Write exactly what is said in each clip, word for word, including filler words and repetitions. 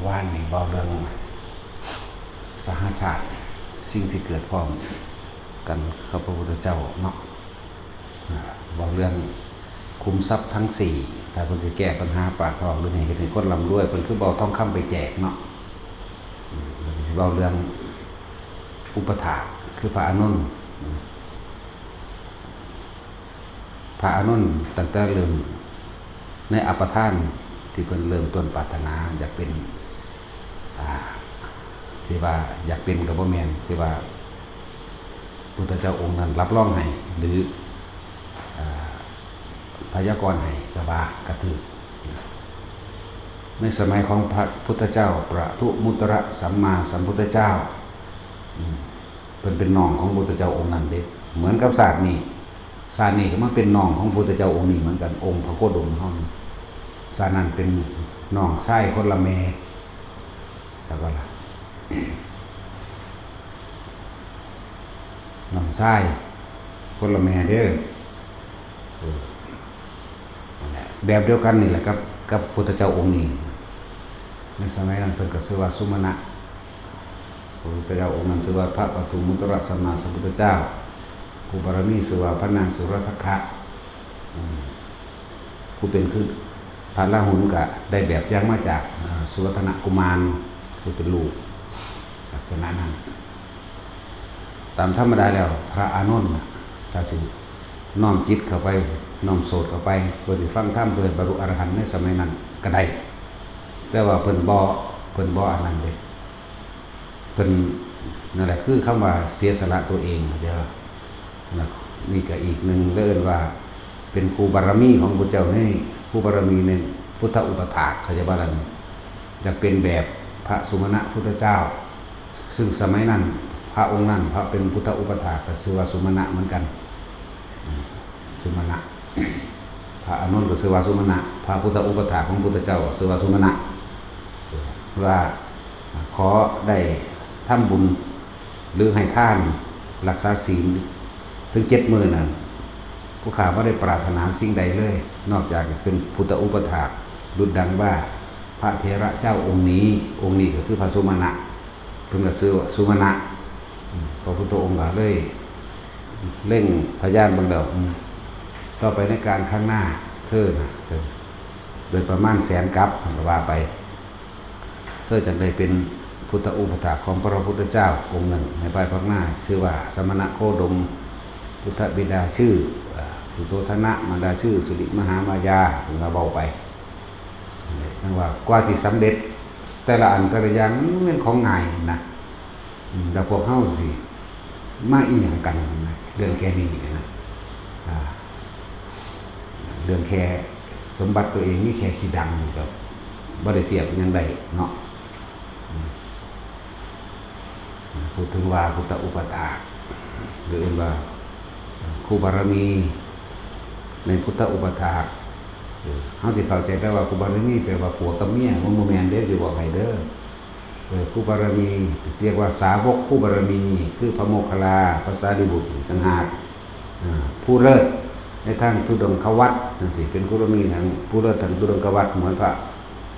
วานนี่เว้าเรื่องสหชาติ สิ่งที่เกิดพร้อมกันกับพระพุทธเจ้าเนาะ อ่า เว้าเรื่องขุมทรัพย์ทั้งสี่ ถ้าเพิ่นสิแก้ปัญหาปากท้อง หรือให้เฮ็ดให้คนร่ำรวย เพิ่นคือบ่เอาทองคำไปแจกเนาะ อืม เพิ่นสิเว้าเรื่องอุปถาก คือพระอานนท์ พระอานนท์ตั้งแต่เริ่มในอัปปทานที่เพิ่นเริ่มต้นปรารถนาอยากเป็น อ่า ที่ว่าอยากเป็นก็บ่แม่น ที่ว่าพุทธเจ้าองค์นั้นรับรองให้ หรือ อ่า พยากรณ์ให้ก็ว่าก็ถืก ในสมัยของพระพุทธเจ้า ปทุมมุตตรสัมมาสัมพุทธเจ้า อืม เพิ่นเป็นน้องของพุทธเจ้าองค์นั้นเด้ เหมือนกับชาตินี้ ชาตินี้ก็มาเป็นน้องของพุทธเจ้าองค์นี้เหมือนกัน องค์พระโคดมเฮานี่ ชาตินั้นเป็นน้องชายคนละแม่ จักว่าล่ะ น้องชายคนละแม่เด้อ เออ นั่นแหละ แบบเดียวกันนี่แหละกับ กับพุทธเจ้าองค์นี้ ในสมัยนั้นเพิ่นก็ชื่อว่าสุมาณะ พระพุทธเจ้าองค์นั้นชื่อว่าพระปทุมมุตตรสัมมาสัมพุทธเจ้า ผู้บารมีชื่อว่าพระนางสุรทัคคะ อืม ผู้เป็นคือพระราหุลก็ได้แบบอย่างมาจาก อ่า สุวัฒนกุมาร ผู้เป็นลูก ลักษณะนั้น ตามธรรมดาแล้วพระอานนท์น่ะ ถ้าสิน้อมจิตเข้าไป น้อมโสตเข้าไป เพื่อสิฟังธรรม เพื่อให้บรรลุอรหันต์ในสมัยนั้นก็ได้ แต่ว่าเพิ่นบ่ เพิ่นบ่อันนั้นเด้ เพิ่น นั่นแหละคือคำว่าเสียสละตัวเอง เข้าใจบ่ นะ นี่ก็อีกหนึ่งเรื่องว่าเป็นครูบารมีของพระเจ้าใน ครูบารมีในพุทธอุปถาก เข้าใจบ่ล่ะนี่ อยากเป็นแบบพระสุมาณะพุทธเจ้า ซึ่งสมัยนั้นพระองค์นั้นพระเป็นพุทธอุปถากก็ชื่อว่าสุมาณะเหมือนกัน อืม สุมาณะ พระอานนท์ก็ชื่อว่าสุมาณะ พระพุทธอุปถากของพุทธเจ้าก็ชื่อว่าสุมาณะ ว่าขอได้ทำบุญ หรือให้ทาน รักษาศีลถึงเจ็ดมื้อนั้น ผู้ข้าบ่ได้ปรารถนาสิ่งใดเลย นอกจากเป็นพุทธอุปถาก ดุจดังว่าพระเถระเจ้าองค์นี้ องค์นี้ก็คือพระสุมาณะ เพิ่นก็ชื่อว่าสุมาณะ อืม พระพุทธองค์ก็เลยเล็งพยานเบิ่งแล้ว อืม ต่อไปในกาลข้างหน้า เธอน่ะ โดยประมาณแสนกัป เพิ่นก็ว่าไป เธอจักได้เป็นพุทธอุปถากของพระพุทธเจ้าองค์หนึ่งในภายภาคหน้า ชื่อว่าสมณะโคดม พุทธบิดาชื่อ เอ่อ สุโธทนะ มารดาชื่อสิริมหามายา เพิ่นก็เว้าไป นั่นแหละ จั่งว่ากว่าสิสำเร็จ แต่ละอันแต่ละอย่างมันเป็นของง่ายนะ อืม แล้วพวกเฮาสิมาอีหยังกันนะ เรื่องแค่นี้นะ อ่า เรื่องแค่สมบัติตัวเองมีแค่ขี้ดังนี่ก็บ่ได้เทียบอิหยังได้เนาะ อืม พูดถึงว่าพุทธอุปถาก หรือเอิ้นว่าครูบารมีในพุทธอุปถาก เออ เฮาสิเข้าใจแต่ว่าครูบารมีแปลว่าผัวกับเมีย มันบ่แม่นเด้ สิบอกให้เด้อ เออ ครูบารมี เรียกว่าสาวกครูบารมี คือพระโมคคัลลา พระสารีบุตรต่างหาก อ่า ผู้เลิศในทางธุดงควัตรจั่งซี้ เป็นครูบารมีทาง ผู้เลิศทางธุดงควัตรเหมือนพระ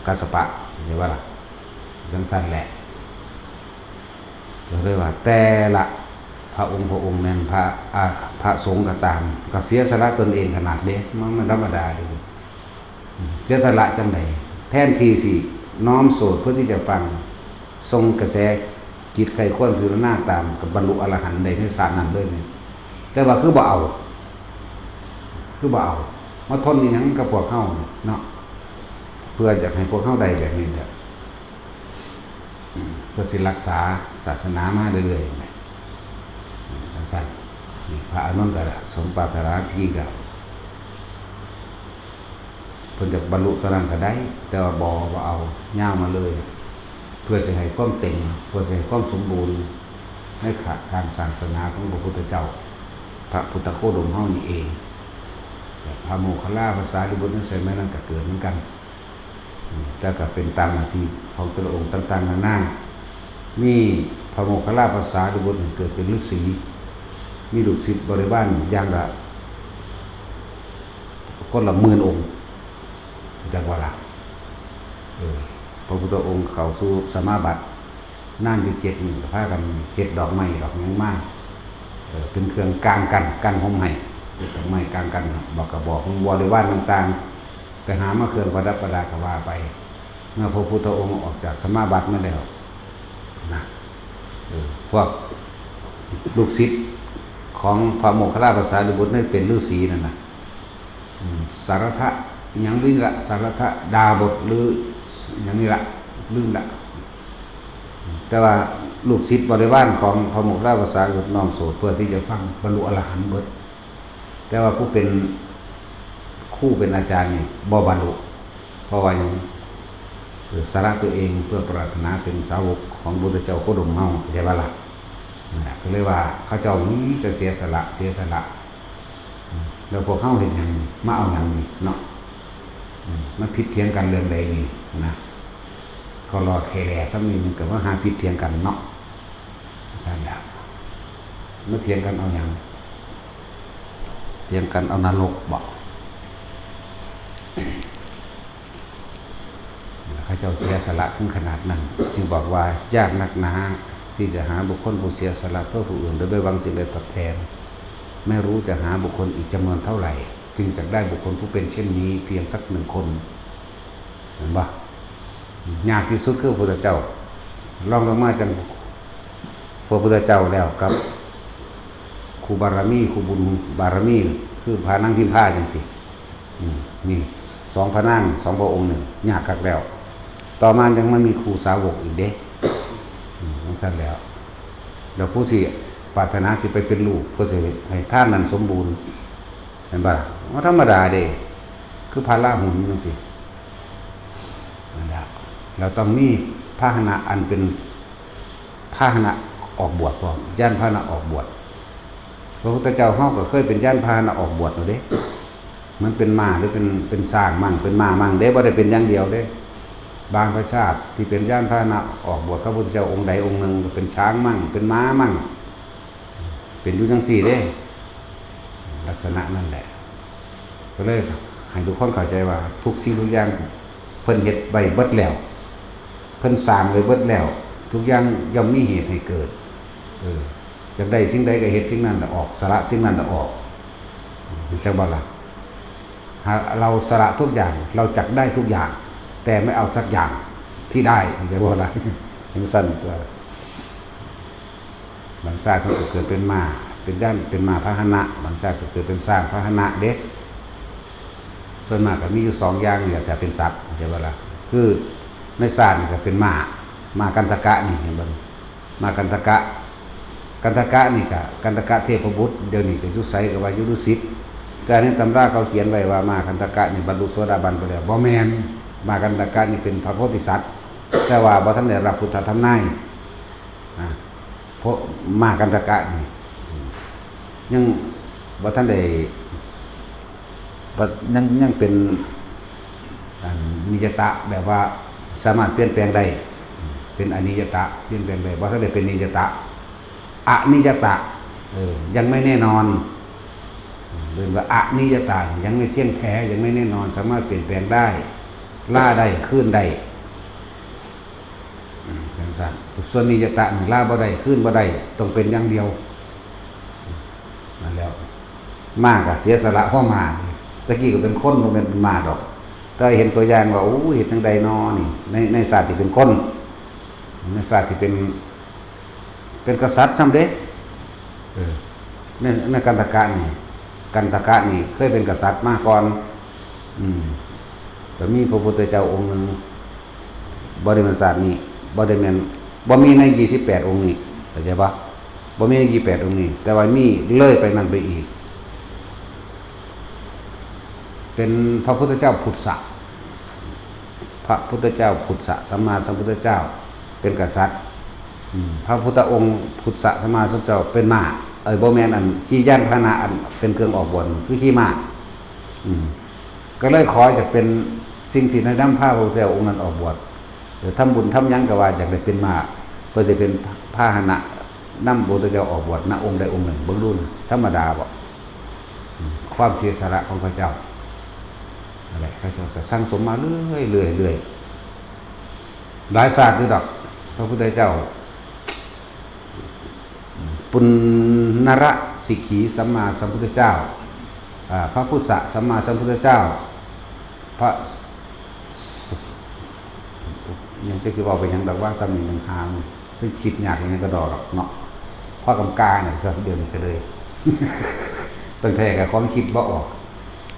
กัสสปะ เห็นบ่ล่ะ จั่งซั้นแหละ ก็เลยว่าแต่ละพระองค์ พระองค์นั้น พระ อ่า พระสงฆ์ก็ตาม ก็เสียสละตนเองขนาดนี้ มัน มันธรรมดาเด้ เสียสละจั่งใด แทนที่สิน้อมโสตเพื่อที่จะฟัง ส่งกระแสจิตใคร่ครวญพิจารณาตาม ก็บรรลุอรหันต์ได้ในชาตินั้นเลยนี่ แต่ว่าคือบ่เอา คือบ่เอา มาทนอีหยังกับพวกเฮาเนาะ เพื่ออยากให้พวกเฮาได้แบบนี้แหละ เพื่อสิรักษาศาสนามาเรื่อยๆนี่ จั่งซั้น นี่พระอานนท์ก็สมปรารถนาที่ก็ เพิ่นจะบรรลุตอนนั้นก็ได้ แต่ว่าบ่ บ่เอา ยาวมาเลย เพื่อจะให้ความเต็ม เพื่อจะให้ความสมบูรณ์ ในการสร้างศาสนาของพระพุทธเจ้า พระพุทธโคดมเฮานี่เอง พระโมคคัลลา พระสารีบุตรในสมัยนั้นก็เกิดเหมือนกัน อืม แต่ก็เป็นตามหน้าที่ของแต่ละองค์ต่างๆนานา มีพระโมคคัลลา พระสารีบุตรนี่เกิดเป็นฤาษี มีลูกศิษย์บริวารอย่างละ คนละหมื่นองค์ จักว่าล่ะ เออ พ พระพุทธองค์เข้าสู่สมาบัติ นานอยู่เจ็ดมื้อ ก็พากันเฮ็ดดอกไม้ดอกหยังมา เอ่อ เป็นเครื่องกางกั้น กั้นฮ่มให้ เฮ็ดดอกไม้กางกั้น บอกกระบอกของบริวารต่างๆ ไปหามาเครื่องประดับประดาก็ว่าไป เมื่อพระพุทธองค์ออกจากสมาบัติมาแล้วนะ เออ พวกลูกศิษย์ของพระโมคคัลลาภาษาลิบุตรนี่เป็นฤาษีนั่นนะ อืม สารถะ หยังนี่ละ สารถะดาบทหรือหยังนี่ละ ลืมละ แต่ว่าลูกศิษย์บริวารของพระโมคคัลลาภาษาลิบุตรน้อมโสดเพื่อที่จะฟังบรรลุอรหันต์เบิด แต่ว่าผู้เป็นครูเป็นอาจารย์นี่บ่บรรลุ เพราะว่าหยัง เออ สละตัวเองเพื่อปรารถนาเป็นสาวกของพุทธเจ้าโคดมเฮา เข้าใจบ่ล่ะ นั่นแหละ ก็เลยว่าเขาเจ้ามีแต่เสียสละ เสียสละ อืม แล้วพวกเฮาเฮ็ดหยังนี่ มาเอาหยังนี่เนาะ อืม มาผิดเถียงกันเรื่องใดนี่นะ ก็รอแค่แลซ้ำนี่มันก็มาหาผิดเถียงกันเนาะ ซั่นแหละ มาเถียงกันเอาหยัง เถียงกันเอานรกบ่ เขาเจ้าเสียสละถึงขนาดนั้น จึงบอกว่ายากนักหนาที่จะหาบุคคลผู้เสียสละเพื่อผู้อื่นโดยไม่หวังสิ่งใดตอบแทน ไม่รู้จะหาบุคคลอีกจำนวนเท่าไหร่ จึงจักได้บุคคลผู้เป็นเช่นนี้เพียงสักหนึ่งคน เห็นบ่ ยากที่สุดคือพระพุทธเจ้า รองลงมาจั่งพระพุทธเจ้าแล้วกับครูบารมี ครูบุญบารมี คือพระนางพิมพาจั่งซี้ อืม นี่สองพระนาง สองพระองค์นี่ ยากคักแล้ว ต่อมายังมามีครูสาวกอีกเด้ อืม จั่งซั่นแล้ว แล้วผู้สิปรารถนาสิไปเป็นลูก เพื่อสิให้ทานนั้นสมบูรณ์ เห็นบ่ล่ะ ว่าธรรมดาเด้ คือพระราหุลจั่งซี้ นั่นแหละ เราต้องมีพาหนะอันเป็นพาหนะออกบวชพร้อม ยานพาหนะออกบวช พระพุทธเจ้าเฮาก็เคยเป็นยานพาหนะออกบวชแล้วเด้ มันเป็นม้าหรือเป็น เป็นช้างมั่ง เป็นม้ามั่งเด้ บ่ได้เป็นอย่างเดียวเด้ บางพระชาติที่เป็นยานพาหนะออกบวช พระพุทธเจ้าองค์ใดองค์หนึ่งก็เป็นช้างมั่ง เป็นม้ามั่ง เป็นอยู่จั่งซี้เด้ ลักษณะนั่นแหละ ก็เลยให้ทุกคนเข้าใจว่าทุกสิ่งทุกอย่างเพิ่นเฮ็ดไว้เบิดแล้ว เพิ่นสร้างไว้เบิดแล้ว ทุกอย่างย่อมมีเหตุให้เกิด เออ อยากได้สิ่งใดก็เฮ็ดสิ่งนั้นละออก สละสิ่งนั้นละออก จั่งบ่ล่ะ หากเราสละทุกอย่าง เราจักได้ทุกอย่าง แต่ไม่เอาสักอย่างที่ได้ จั่งบ่ล่ะ จั่งซั่นตัว บางชาติเพิ่นก็เกิดเป็นม้า เป็นยาน เป็นม้าพาหนะ บางชาติก็เกิดเป็นช้างพาหนะเด้ ส่วนมากก็มีอยู่สองอย่างนี่แหละ ถ้าเป็นสัตว์ เข้าใจบ่ล่ะ คือในชาตินี่ก็เป็นม้า ม้ากันทกะนี่ เห็นบ่ ม้ากันทกะ กันทกะนี่ก็ กันทกะเทพบุตร เดี๋ยวนี้ก็อยู่ไสก็ว่าอยู่ดุสิต แต่ในตำราเขาเขียนไว้ว่าม้ากันทกะนี่บรรลุโสดาบันไปแล้ว บ่แม่น ม้ากันทกะนี่เป็นพระโพธิสัตว์ แต่ว่าบ่ทันได้รับพุทธธรรมนาย อ่ะ พวกม้ากันทกะนี่ ยังบ่ทันได้ บ่ ยัง ยังเป็น อัน นิจจตะ แบบว่าสามารถเปลี่ยนแปลงได้ เป็นอนิจจตะ เปลี่ยนแปลงได้ บ่ทันได้เป็นนิจจตะ อนิจจตะ เออ ยังไม่แน่นอน เรียกว่าอนิจจตะ ยังไม่เที่ยงแท้ ยังไม่แน่นอน สามารถเปลี่ยนแปลงได้ ลาได้ คืนได้ อืม จั่งซั่น ส่วนนิจจตะนี่ลาบ่ได้ คืนบ่ได้ ต้องเป็นอย่างเดียว นั่นแหล้ว ม้าก็เสียสละเพราะม้า ตะกี้ก็เป็นคน บ่แม่นเป็นม้าดอก แต่เห็นตัวอย่างว่า โอ้ เฮ็ดจั่งใดน้อนี่ ใน ในชาติที่เป็นคน ในชาติที่เป็น เป็นกษัตริย์ซ้ำเด้ เออ ใน ในกันทกะนี่ กันทกะนี่เคยเป็นกษัตริย์มาก่อน อืม แต่มีพระพุทธเจ้าองค์หนึ่ง บ่ได้แม่นชาตินี้ บ่ได้แม่น บ่มีในยี่สิบแปดองค์นี้ เข้าใจปะ บ่มีในยี่สิบแปดองค์นี้ แต่ว่ามีเลยไปนั่นไปอีก เป็นพระพุทธเจ้าพุทธะ พระพุทธเจ้าพุทธะ สัมมาสัมพุทธเจ้า เป็นกษัตริย์ อืม พระพุทธองค์พุทธะ สัมมาสัมพุทธเจ้าเป็นม้า เอ้ย บ่แม่น อันขี่ยานพาหนะอันเป็นเครื่องออกบวช คือขี่ม้า อืม ก็เลยขอจะเป็นสิ่งที่นำพาพระพุทธเจ้าองค์นั้นออกบวช เออ ทำบุญทำหยังก็ว่าอยากได้เป็นม้า เพื่อจะเป็นพาหนะนำพระพุทธเจ้าออกบวชนะองค์ใดองค์หนึ่ง เบิ่งดูนะ ธรรมดาบ่ อืม ความเสียสละของพระเจ้า นั่นแหละ เขาเจ้าก็สั่งสมมาเรื่อยๆ เรื่อยๆ หลายศาสตร์อยู่ดอก พระพุทธเจ้า ปุณณรสิกขีสัมมาสัมพุทธเจ้า อ่า พระพุทธสัมมาสัมพุทธเจ้า พระ ยังจะสิเว้าไปหยังดอก ว่าซ้ำนี่ยังหามัน ซึ่งคิดยากยังไงก็ดอกเนาะ พ่อกำกาเนี่ย เดี๋ยวนี้ก็เลย ตั้งแต่กับความคิดบ่ออก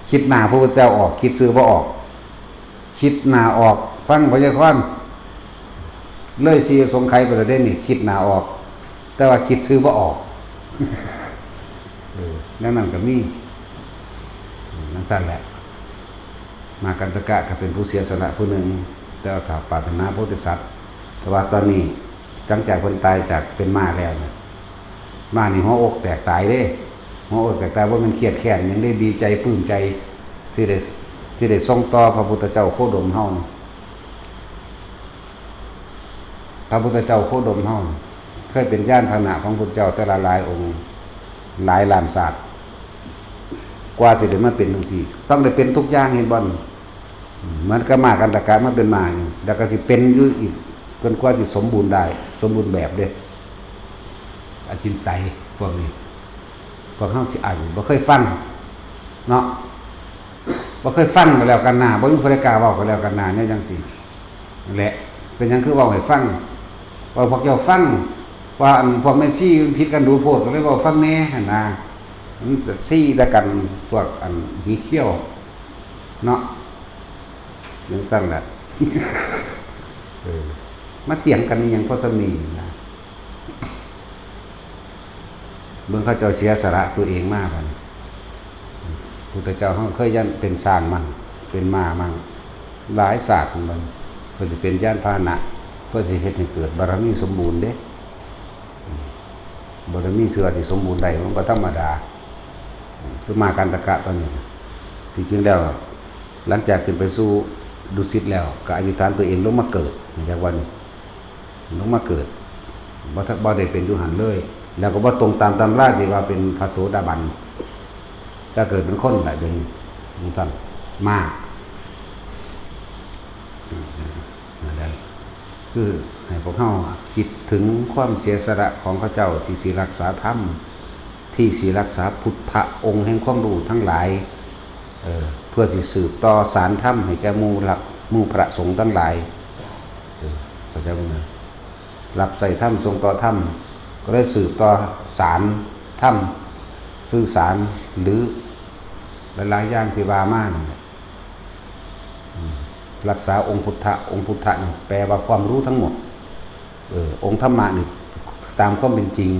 คิดหน้าพระพุทธเจ้าออก คิดชื่อบ่ออก คิดหน้าออก ฟังพยากรณ์ เลยสี่สงไขยไปแล้วเด้นี่ คิดหน้าออก แต่ว่าคิดชื่อบ่ออก เออ แนวนั้นก็มี อืม จั่งซั้นแหละ มากคันธกะก็เป็นผู้เสียสละผู้หนึ่ง แต่ว่าถ้าปรารถนาโพธิสัตว์ แต่ว่าตอนนี้ หลังจากเพิ่นตายจากเป็นม้าแล้วเนี่ย ม้านี่หัวอกแตกตายเด้ หัวอกแตกตาย บ่แม่นเครียดแค้นหยังเด้ ดีใจปลื้มใจ ที่ได้ ที่ได้ส่งต่อพระพุทธเจ้าโคดมเฮานี่ พระพุทธเจ้าโคดมเฮานี่ เคยเป็นยานพาหนะของพุทธเจ้าแต่ละหลายองค์ หลายล้านชาติ กว่าสิได้มาเป็นจั่งซี้ ต้องได้เป็นทุกอย่าง เห็นบ่ เหมือนกับม้าคันธกะมาเป็นม้านี่ แล้วก็สิเป็นอยู่อีก จนกว่าสิสมบูรณ์ได้ สมบูรณ์แบบเด้ อจินไตยพวกนี้ พวกเฮาขี้อาย บ่เคยฟัง เนาะ บ่เคยฟังก็แล้วกันนา บ่มีผู้ใดกล้าเว้าก็แล้วกันนา แนวจั่งซี้ นั่นแหละ เป็นหยังคือเว้าให้ฟัง เว้าพวกเจ้าฟัง ว่าอันพวกแม่ชีมันผิดกันดูโพด ก็เลยเว้าฟังแหน่หั่นนะ มันจะซี้แต่กัน พวกอันหีเขี้ยว เนาะ จั่งซั้นแหละ เออ มาเถียงกันอีหยังพอส่ำนี้นะ เบิ่งเขาเจ้าเสียสละตัวเองมาบัดนี้ พุทธเจ้าเฮาเคยยันเป็นช้างมั่ง เป็นม้ามั่ง หลายชาติมัน เพื่อสิเป็นยานพาหนะ เพื่อสิเฮ็ดให้เกิดบารมีสมบูรณ์เด้ อืม บารมีเชื่อสิสมบูรณ์ได้ มันบ่ธรรมดา อืม คือม้าคันธกะตอนนี้นะ ที่จริงแล้ว หลังจากขึ้นไปสู่ดุสิตแล้ว ก็อธิษฐานตัวเองลงมาเกิด จักวัน ลงมาเกิด บ่ทัน บ่ได้เป็นอยู่หั่นเลย แล้วก็บ่ตรงตามตำราที่ว่าเป็นพระโสดาบัน ก็เกิดเป็นคนแหละ เดี๋ยวนี้ จั่งซั้น มา อืม นั่นแหละ คือให้พวกเฮาคิดถึงความเสียสละของเขาเจ้าที่สิรักษาธรรม ที่สิรักษาพุทธะองค์แห่งความรู้ทั้งหลาย เออ เพื่อสิสืบต่อสานธรรมให้แก่หมู่ละ หมู่พระสงฆ์ทั้งหลาย เออ เข้าใจบ่นะ รับใช้ธรรม ส่งต่อธรรม ก็เลยสืบต่อสานธรรม สื่อสาร หรือหลายๆอย่างที่ว่ามานั่นแหละ อืม รักษาองค์พุทธะ องค์พุทธะนี่แปลว่าความรู้ทั้งหมด เออ องค์ธรรมะนี่ตามความเป็นจริง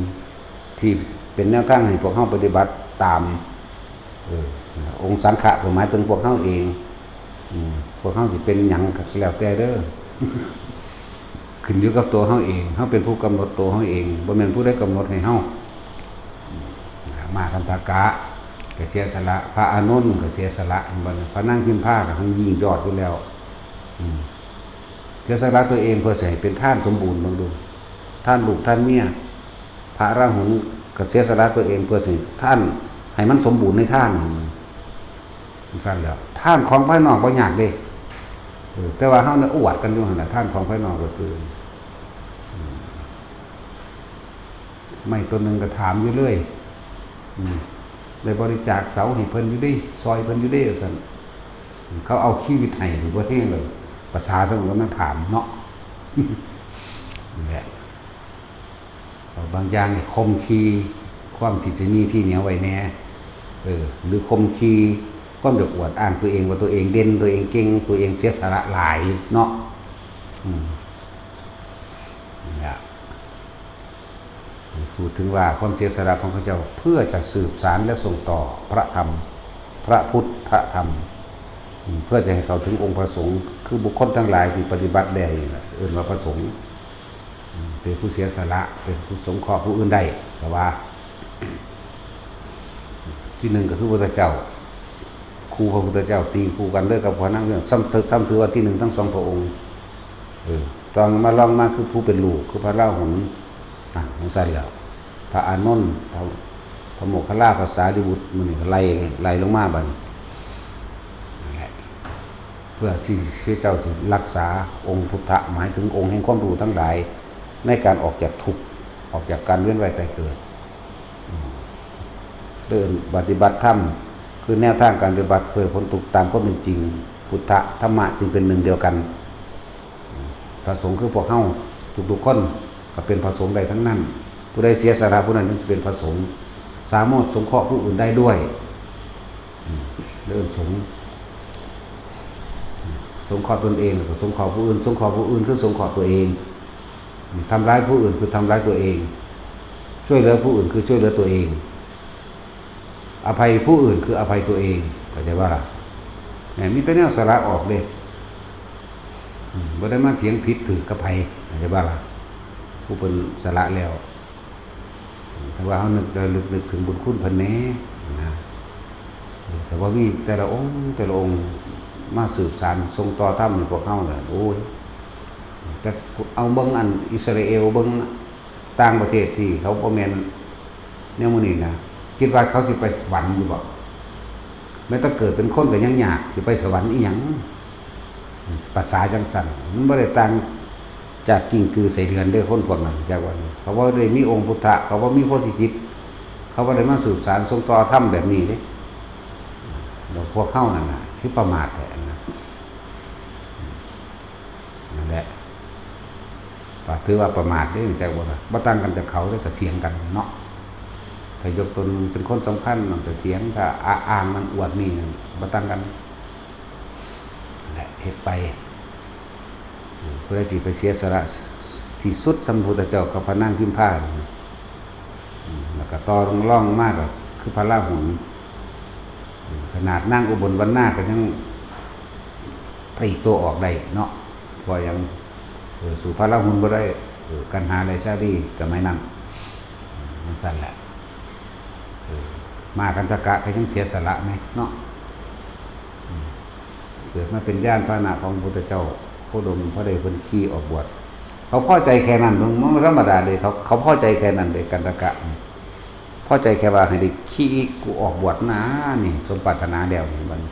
ที่เป็นแนวทางให้พวกเฮาปฏิบัติตาม เออ องค์สังฆะก็หมายถึงพวกเฮาเอง อืม พวกเฮาสิเป็นหยังก็แล้วแต่เด้อ ขึ้นอยู่กับตัวเฮาเอง เฮาเป็นผู้กำหนดตัวเฮาเอง บ่แม่นผู้ใดกำหนดให้เฮา อืม ม้าคันธกะก็เสียสละ พระอานนท์ก็เสียสละ เห็นบ่ พระนางพิมพาก็ทั้งยิ่งยอดอยู่แล้ว อืม เสียสละตัวเองเพื่อสิให้เป็นทานสมบูรณ์ เบิ่งดู ทานลูกทานเมีย พระอราหุลก็เสียสละตัวเองเพื่อสิทานให้มันสมบูรณ์ในทาน จั่งซั้นแหล้ว ทานของภายนอกบ่ยากเด้ เออ แต่ว่าเฮาเนี่ยอวดกันอยู่หั่นน่ะ ทานของภายนอกซื่อๆ อืม ไม้ต้นหนึ่งก็ถามอยู่เลย อืม ได้บริจาคเสาให้เพิ่นอยู่เด้ ซอยเพิ่นอยู่เด้ ว่าซั่น เขาเอาชีวิตให้นี่บ่แฮงเลย ภาษาสมมุติว่ามาถามเนาะ นั่นแหละ บางอย่างนี่ข่มขีความที่จะมีที่เหนียวไว้แน่ เออ หรือข่มขีความอยากอวดอ้างตัวเองว่าตัวเองเด่น ตัวเองเก่ง ตัวเองเสียสละหลายเนาะ อืม นั่นแหละ พูดถึงว่าความเสียสละของเขาเจ้าเพื่อจะสืบสานและส่งต่อพระธรรม พระพุทธพระธรรม อืม เพื่อจะให้เข้าถึงองค์พระสงฆ์ คือบุคคลทั้งหลายที่ปฏิบัติแล้วนี่แหละ เอิ้นว่าพระสงฆ์ อืม เป็นผู้เสียสละ เป็นผู้สงเคราะห์ผู้อื่นได้ ก็ว่า ที่หนึ่งก็คือพระพุทธเจ้า คู่พระพุทธเจ้าตีคู่กันเลยกับพระนางพิมพา ซ้ำ ซ้ำถือว่าที่หนึ่งทั้งสองพระองค์ เออ ต่อมาลองมาคือผู้เป็นลูก คือพระราหุล อ่ะ จั่งซั้นแหล้ว พระอานนท์ พระ พระโมคคัลลา พระสารีบุตร มื้อนี้ก็ไล่ ไล่ลงมาบัดนี้ นั่นแหละ พ พื่อที่เจ้าสิรักษาองค์พุทธะ หมายถึงองค์แห่งความรู้ทั้งหลาย ในการออกจากทุกข์ ออกจากการเวียนว่ายตายเกิด อืม เดินปฏิบัติธรรม คือแนวทางการปฏิบัติเพื่อพ้นทุกข์ตามความเป็นจริง พุทธะ ธรรมะ จึงเป็นหนึ่งเดียวกัน พระสงฆ์คือพวกเฮาทุกๆคน ก็เป็นพระสงฆ์ได้ทั้งนั้น ผู้ใดเสียสละผู้นั้นจึงจะเป็นพระสงฆ์ สามารถสงเคราะห์ผู้อื่นได้ด้วย อืม เรื่องสงฆ์ สงเคราะห์ตนเองแล้วก็สงเคราะห์ผู้อื่น สงเคราะห์ผู้อื่นคือสงเคราะห์ตัวเอง ทำร้ายผู้อื่นคือทำร้ายตัวเอง ช่วยเหลือผู้อื่นคือช่วยเหลือตัวเอง อภัยผู้อื่นคืออภัยตัวเอง เข้าใจบ่ล่ะ แหม มีแต่แนวสละออกเด้ อืม บ่ได้มาเถียงผิดถืกกับไผ เข้าใจบ่ล่ะ ผู้เพิ่นสละแล้ว ถ้าว่าเฮานึกระลึกนึกถึงบุญคุณเพิ่นแหน่นะ แต่ว่ามีแต่ละองค์แต่ละองค์มาสืบสานส่งต่อธรรมให้พวกเฮาน่ะ โอ้ย แต่เอาเบิ่งอันอิสราเอล เบิ่งต่างประเทศที่เขาบ่แม่นแนวมื้อนี้นะ คิดว่าเขาสิไปสวรรค์อยู่บ่ แม้แต่เกิดเป็นคนก็ยังยาก สิไปสวรรค์อีหยัง ภาษาจังซั่น มันบ่ได้ต่างจากกิ้งกือไส้เดือนเด้อ คนพวกนั้น จักว่า เขาบ่ได้มีองค์พุทธะ เขาบ่มีโพธิจิต เขาบ่ได้มาสืบสานส่งต่อธรรมแบบนี้เด้ แล้วพวกเฮานั่นน่ะ คือประมาทแท้นะ นั่นแหละ ก็ถือว่าประมาทเด้ จักว่า บ่ต่างกันจากเขาเด้ แต่เถียงกันเนาะ ถ้ายกตนเป็นคนสำคัญ มันแต่เถียง ถ้าอ้างนั่นอวดนี่ บ่ต่างกัน นั่นแหละ เฮ็ดไป อืม ผู้ใดสิไปเสียสละที่สุดส่ำพระพุทธเจ้ากับพระนางพิมพา อืม แล้วก็ต่อรองลงมาก็คือพระราหุล อืม ขนาดนางอุบลวรรณาก็ยังปลีกตัวออกได้เนาะ เพราะยัง เออ สู้พระราหุลบ่ได้ เออ กันหาและชาลีสมัยนั้น อืม จังซั่นแหละ เออ มากกันทกะก็ยังเสียสละแหมเนาะ อืม เกิดมาเป็นญาณพาหนะของพระพุทธเจ้า โคดมพระเดชเพิ่นขี่ออกบวช เขาพอใจแค่นั้นเนาะ มันบ่ธรรมดาเด้ เขา เขาพอใจแค่นั้นเด้ กันทกะ พอใจแค่ว่าให้ได้ขี่กูออกบวชนะ นี่สมปรารถนาแล้วนี่ บัดนี้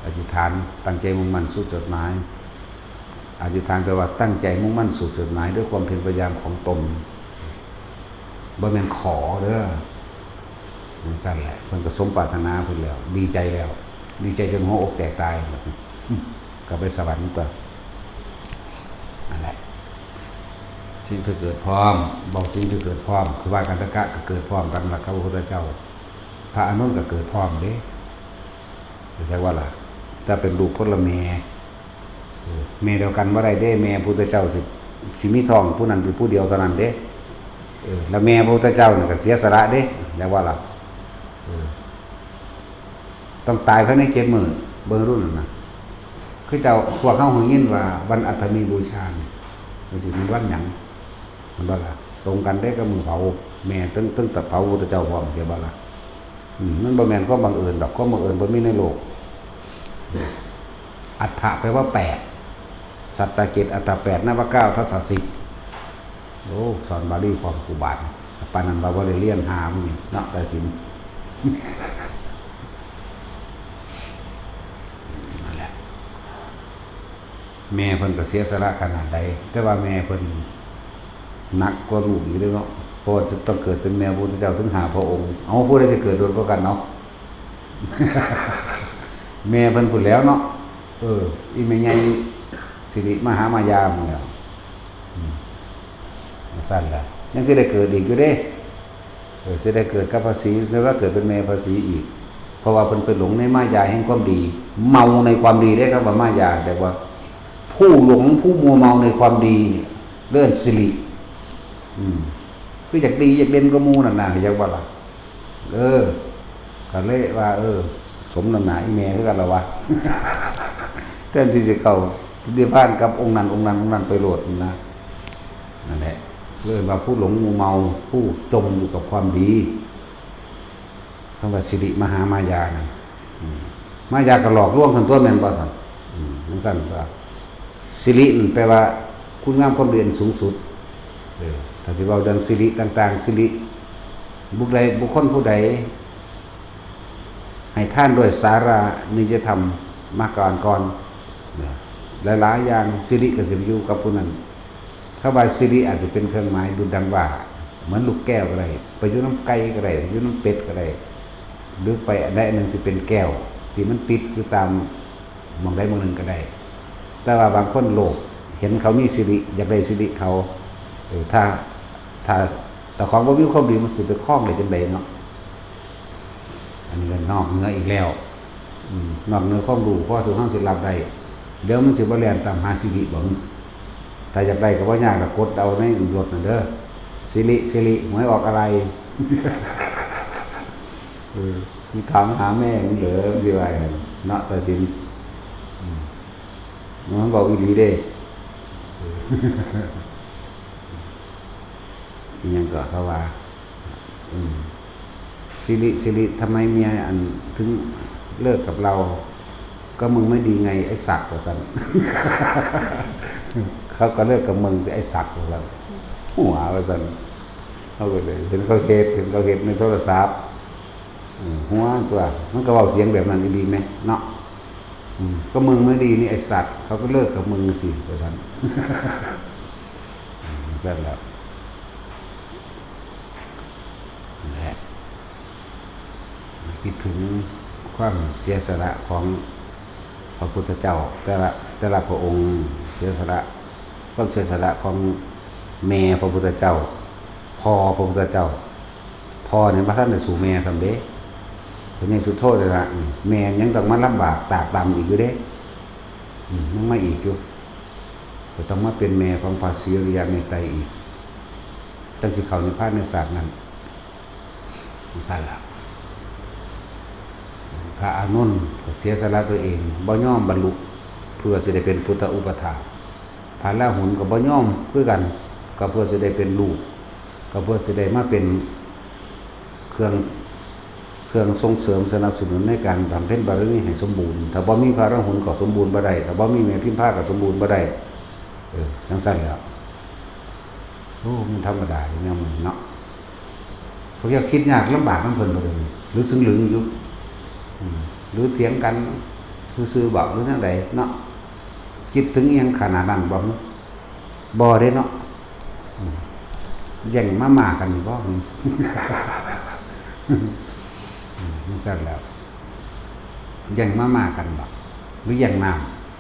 อธิษฐานตั้งใจมุ่งมั่นสู่จุดหมาย อธิษฐานแปลว่าตั้งใจมุ่งมั่นสู่จุดหมายด้วยความเพียรพยายามของตน บ่แม่นขอเด้อ จังซั่นแหละ เพิ่นก็สมปรารถนาเพิ่นแล้ว ดีใจแล้ว ดีใจจนหัวอกแตกตาย ก็ไปสวรรค์ตัว นั่นแหละ สิ่งที่เกิดพร้อม บอกสิ่งที่เกิดพร้อม คือว่ากันทกะก็เกิดพร้อมกันล่ะครับพระพุทธเจ้า พระอานนท์ก็เกิดพร้อมเด้ เข้าใจว่าล่ะ ถ้าเป็นลูกคนละแม่ เออ แม่เดียวกันบ่ได้เด้ แม่พุทธเจ้าสิ สิมีท้องผู้นั้นอยู่ผู้เดียวเท่านั้นเด้ เออ แล้วแม่พุทธเจ้านี่ก็เสียสละเด้ แล้วว่าล่ะ เออ ต้องตายภายในเจ็ดมื้อ เบิ่งรุ่นนั่นนะ คือเจ้า พวกเขาหงยินว่าวันอัฐมีบูชานี่ มันสิมีวันหยัง มันบ่ล่ะ ตรงกันได้กับมื้อเผา แม่ตึง ตึงแต่เผาพุทธเจ้าพร้อม เห็นบ่ล่ะ อืม มันบ่แม่นความบังเอิญดอก ความบังเอิญบ่มีในโลก อัฏฐะแปลว่าแปด สัตตะเจ็ด อัฏฐะแปด นวเก้า ทัสสะสิบ โอ้ สอนบาลีพร้อมครูบาอาจารย์ ปานนั้นว่าบ่ได้เรียนหามึงนี่เนาะ แต่สิน นั่นแหละ แม่เพิ่นก็เสียสละขนาดใด แต่ว่าแม่เพิ่นหนักกว่าลูกอยู่เด้อเนาะ เพราะว่าจะต้องเกิดเป็นแม่พระพุทธเจ้าถึงห้าพระองค์ เอา ผู้ใดสิเกิดโดนกว่ากันเนาะ แม่เพิ่นพู้นแหล้วเนาะ เออ อีแม่ใหญ่สิริมหามายาพู้นแหล้ว อืม จังซั่นล่ะ ยังสิได้เกิดอีกอยู่เด้ เออ สิได้เกิดกับพระศรี สิว่าเกิดเป็นแม่พระศรีอีก เพราะว่าเพิ่นไปหลงในมายาแห่งความดี เมาในความดีเด้ คำว่ามายา แต่ว่าผู้หลงผู้มัวเมาในความดีเนี่ย เรื่องสิริ อืม คืออยากดีอยากเด่นกว่าหมู่นั่นน่ะ อยากว่าล่ะ เออ ก็เลยว่า เออ สมน้ำหน้าอีแม่คือกันละวะ แทนที่จะเข้านิพพานกับองค์นั้น องค์นั้น องค์นั้นไปโลดนะ นั่นแหละ เรียกว่าผู้หลงมัวเมา ผู้จมอยู่กับความดี คำว่าสิริมหามายานั่น อืม มายาก็หลอกลวงคนตัวแม่นบ่ซั่น อืม จังซั่นก็ สิรินั่นแปลว่าคุณงามความดีอันสูงสุด เออ ถ้าสิเว้าเรื่องสิริต่างๆ สิริ บุคใด บุคคลผู้ใด ให้ทานด้วยสารานิยธรรมมาก่อนก่อน หลายๆอย่าง สิริก็สิไปอยู่กับผู้นั้น คำว่าสิริอาจจะเป็นเครื่องหมายดุจดังว่า เหมือนลูกแก้วก็ได้ ไปอยู่นำไก่ก็ได้ ไปอยู่นำเป็ดก็ได้ หรือไปอันใดอันหนึ่งที่เป็นแก้ว ที่มันติดอยู่ตามหม่องใดหม่องหนึ่งก็ได้ แต่ว่าบางคนโลภ เห็นเขามีสิริ อยากได้สิริเขา เออ ถ้า ถ้าเจ้าของบ่มีความดี มันสิไปครองได้จั่งใดเนาะ อันนี้ก็นอกเหนืออีกแล้ว อืม นอกเหนือความรู้ พอสู่เฮาสิรับได้ เดี๋ยวมันสิบ่แล่นตามหาสิริบ่ ถ้าอยากได้ก็บ่ยากล่ะ กดเอาในรถนั่นเด้อ สิริ สิริ หวยออกอะไร เออ มีถามหาแม่มึงเด้อ มันสิว่าอย่างนั้นเนาะ ตาสิน อืม มันเว้าอีหลีเด้ เออ อิหยังก็เขาว่า อืม สิริ สิริ ทำไมเมียอันถึงเลิกกับเรา ก็มึงไม่ดีไงไอ้สัก ว่าซั่น เขาก็เลิกกับมึงสิไอ้สัก ว่าซั่น หัว ว่าซั่น เขาก็เลยเห็นเขาเฮ็ด เห็นเขาเฮ็ดในโทรศัพท์ อืม หัวตัว มันก็เว้าเสียงแบบนั้นอีหลีแหมเนาะ อืม ก็มึงไม่ดีนี่ไอ้สัก เขาก็เลิกกับมึงสิ ว่าซั่น อืม ซั่นแหละ นั่นแหละ คิดถึงความเสียสละของพระพุทธเจ้า แต่ละ แต่ละพระองค์เสียสละ ความเสียสละของแม่พระพุทธเจ้า พ่อพระพุทธเจ้า พ่อเนี่ยบ่ทันได้สู้แม่ซ้ำเด้ พระเยซูโทษเลยละ แม่ยังต้องมาลำบากตากตำอีกอยู่เด้ อืม ยังมาอีกอยู่ ก็ต้องมาเป็นแม่ของพระศรีอริยะเมตไตรยอีก จั่งสิเข้านิพพานในชาตินั้น ซั่นล่ะ พระอานนท์ก็เสียสละตัวเอง บ่ยอมบรรลุ เพื่อสิได้เป็นพุทธอุปถาก พระราหุลก็บ่ยอมคือกัน ก็เพื่อสิได้เป็นลูก ก็เพื่อสิได้มาเป็นเครื่อง เครื่องส่งเสริมสนับสนุนในการบำเพ็ญบารมีให้สมบูรณ์ ถ้าบ่มีพระราหุลก็สมบูรณ์บ่ได้ ถ้าบ่มีแม่พิมพาก็สมบูรณ์บ่ได้ เออ จั่งซั่นแหล้ว โอ้ มันธรรมดาอยู่แนวมันเนาะ พวกเจ้าคิดยากลำบากนำเพิ่นบ่เดี๋ยวนี้ หรือซึ่งลึงอยู่ อืม หรือเถียงกันซื่อๆ บ่ หรือแนวใดเนาะ คิดถึงอิหยังขนาดนั้นบ่ บ่เด้เนาะ อืม แย่งมาม่ากันนี่บ่ อืม อืม จั่งซั่นแหล้ว แย่งมาม่ากันบ่ หรือแย่งน้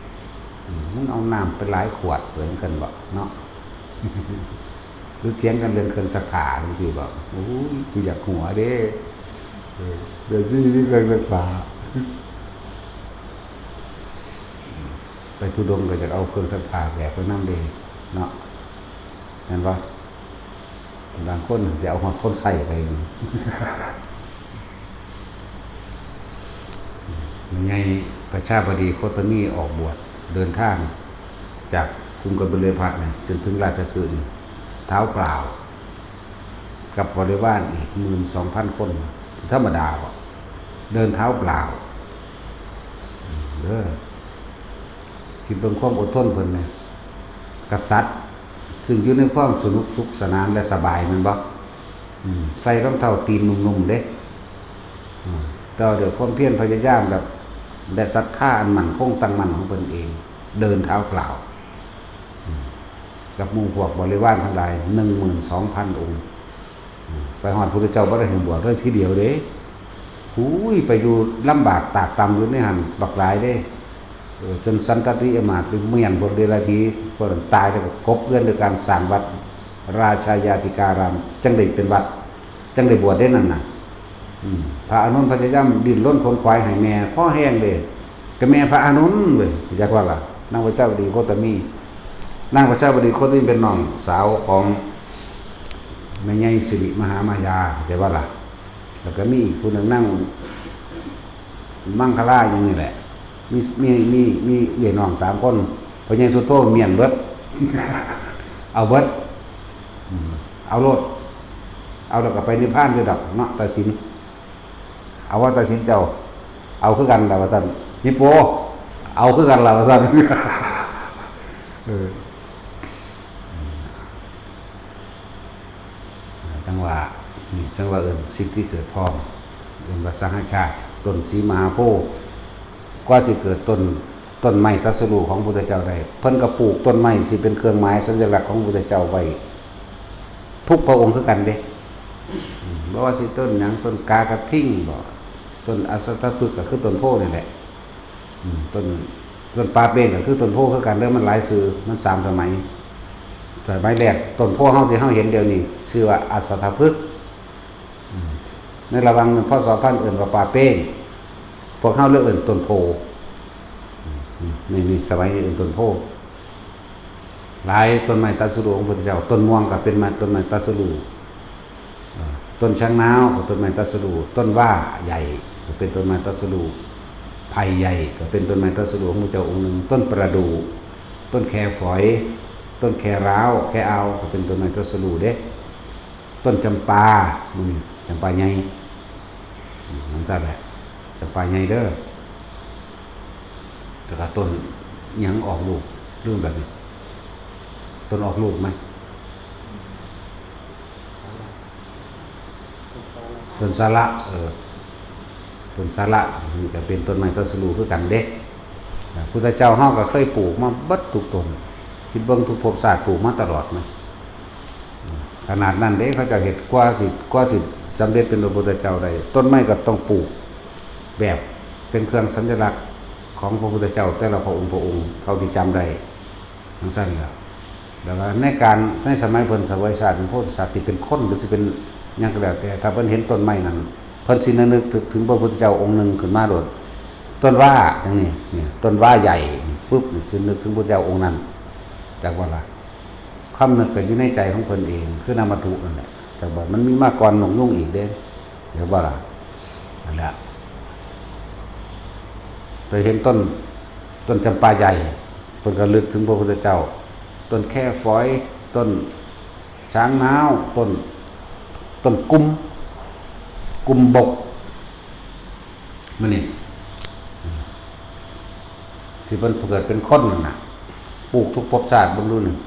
ำ อืม มันเอาน้ำไปหลายขวด ว่าจั่งซั่นบ่เนาะ หรือเถียงกันเรื่องเครื่องซักผ้าจั่งซี้บ่ โอ้ย กูอยากหัวเด้ เออ เดี๋ยวสิมีเครื่องซักผ้า ไปธุดงค์ก็อยากเอาเครื่องซักผ้าแบกไปนำเด้เนาะ แม่นบ่ บางคนสิเอาฮอดคนใช้ไป แม่ใหญ่ประชาบดีโคตมีออกบวช เดินทางจากกรุงกบิลพัสดุ์นี่ จนถึงราชคฤห์นี่ เท้าเปล่า กับบริวารอีกหมื่นสองพันคน ธรรมดาบ่ เดินเท้าเปล่า เด้อ คิดเบิ่งความอดทนเพิ่นแหม กษัตริย์ ซึ่งอยู่ในความสนุกสุขสนานและสบายแม่นบ่ อืม ใส่รองเท้าตีนนุ่มๆเด้ อืม แต่ว่าด้วยความเพียรพยายามแบบ และศรัทธาอันมั่นคงตั้งมั่นของเพิ่นเอง เดินเท้าเปล่า อืม กับหมู่พวกบริวารทั้งหลาย หนึ่งหมื่นสองพันองค์ อืม ไปฮอดพุทธเจ้าบ่ได้ให้บวชเลยทีเดียวเด้ หูย ไปอยู่ลำบากตากตำอยู่ในหั่นบักหลายเด้ เออ จนสันตติอำมาตย์ไปเมี้ยนพวกเดรัจฉี พวกนั้นตายแล้วก็กลบเกลื่อนด้วยการสร้างวัดราชายาติการาม จั่งได้เป็นวัด จั่งได้บวชได้นั่นน่ะ อืม พระอานนท์พยายามดิ้นรนขนขวายให้แม่พอแฮงเด้ ก็แม่พระอานนท์เว้ย จักว่าล่ะ นางประชาบดีโคตมี นางประชาบดีโคตมีเป็นน้องสาวของแม่ใหญ่สิริมหามายา เข้าใจบ่ล่ะ แล้วก็มีอีกผู้หนึ่งนางมังคลาอย่างนี้แหละ มี มี มี มีเอื้อยน้องสามคน พ่อใหญ่สุโธเมี้ยนเบิด เอาเบิด อืม เอาโลด เอาแล้วก็ไปนิพพานคือดอกเนาะ ตาสิน เอาว่าตาสินเจ้า เอาคือกันล่ะว่าซั่น ฮิปโป เอาคือกันล่ะว่าซั่น เออ จั่งว่า นี่จั่งว่าเอิ้นสิ่งที่เกิดพร้อม เอิ้นว่าสหชาติ ต้นศรีมหาโพธิ์ กว่าสิเกิดต้น ต้นไม้ตรัสรู้ของพระพุทธเจ้าได้ เพิ่นก็ปลูกต้นไม้ที่เป็นเครื่องหมายสัญลักษณ์ของพระพุทธเจ้าไว้ ทุกพระองค์คือกันเด้ อืม บ่ว่าสิต้นหยัง ต้นกากระทิงบ่ ต้นอัสสทพฤกษ์ก็คือต้นโพธิ์นี่แหละ อืม ต้น ต้นป่าเปงก็คือต้นโพธิ์คือกันเด้อ มันหลายชื่อ มันสามสมัย สมัยแรกต้นโพธิ์เฮาที่เฮาเห็นเดี๋ยวนี้ ชื่อว่าอัสสทพฤกษ์ อืม ในระหว่างนั้น พ.ศ. พันเอิ้นว่าป่าเปง พวกเฮาเลยเอิ้นต้นโพธิ์ อืม นี่ นี่สมัยนี้เอิ้นต้นโพธิ์ หลายต้นไม้ตรัสรู้ของพระพุทธเจ้า ต้นม่วงก็เป็นไม้ ต้นไม้ตรัสรู้ อ่า ต้นช้างนาวก็ต้นไม้ตรัสรู้ ต้นว่าใหญ่ก็เป็นต้นไม้ตรัสรู้ ไผ่ใหญ่ก็เป็นต้นไม้ตรัสรู้ของพระเจ้าองค์หนึ่ง ต้นประดู่ ต้นแคฝอย ต้นแคร้าว แคอาวก็เป็นต้นไม้ตรัสรู้เด้ ต้นจำปา อืม จำปาใหญ่ อืม นั่นซั่นแหละ จำปาใหญ่เด้อ แล้วก็ต้นหยังออกลูก ลืมแล้วนี่ ต้นออกลูกไหม ต้นสาระ เออ ต้นสาระนี่ก็เป็นต้นไม้ตรัสรู้คือกันเด้ อ่า พุทธเจ้าเฮาก็เคยปลูกมาเบิดทุกต้น คิดเบิ่งทุกภพชาติปลูกมาตลอดนะ ขนาดนั้นเด้ เขาเจ้าเฮ็ด กว่าสิ กว่าสิสำเร็จเป็นพระพุทธเจ้าได้ ต้นไม้ก็ต้องปลูก แบบเป็นเครื่องสัญลักษณ์ของพระพุทธเจ้าแต่ละพระองค์ พระองค์ เท่าที่จำได้ จั่งซั้นแหละ แล้วก็ในการ ในสมัยเพิ่นเสวยชาติเป็นโพธิสัตว์ที่เป็นคน หรือสิเป็นหยังก็แล้วแต่ ถ้าเพิ่นเห็นต้นไม้นั้น เพิ่นสินึกถึงพระพุทธเจ้าองค์หนึ่งขึ้นมาโลด ต้นว่าจั่งนี้ เนี่ย ต้นว่าใหญ่ ปุ๊บ สินึกถึงพระพุทธเจ้าองค์นั้น จักว่าล่ะ ความนึกก็อยู่ในใจของเพิ่นเอง คือนามวัตถุนั่นแหละ จักว่ามันมีมาก่อนนกยูงอีกเด้ เห็นบ่ล่ะ นั่นแหละ ไปเห็นต้น ต้นจำปาใหญ่ เพิ่นก็นึกถึงพระพุทธเจ้า ต้นแคฝอย ต้นช้างนาว ต้น ต้นกุม กุมบก มื้อนี้ ที่เพิ่นเกิดเป็นคนนั่นน่ะ ปลูกทุกภพชาติเบิ่งดูหนึ่ง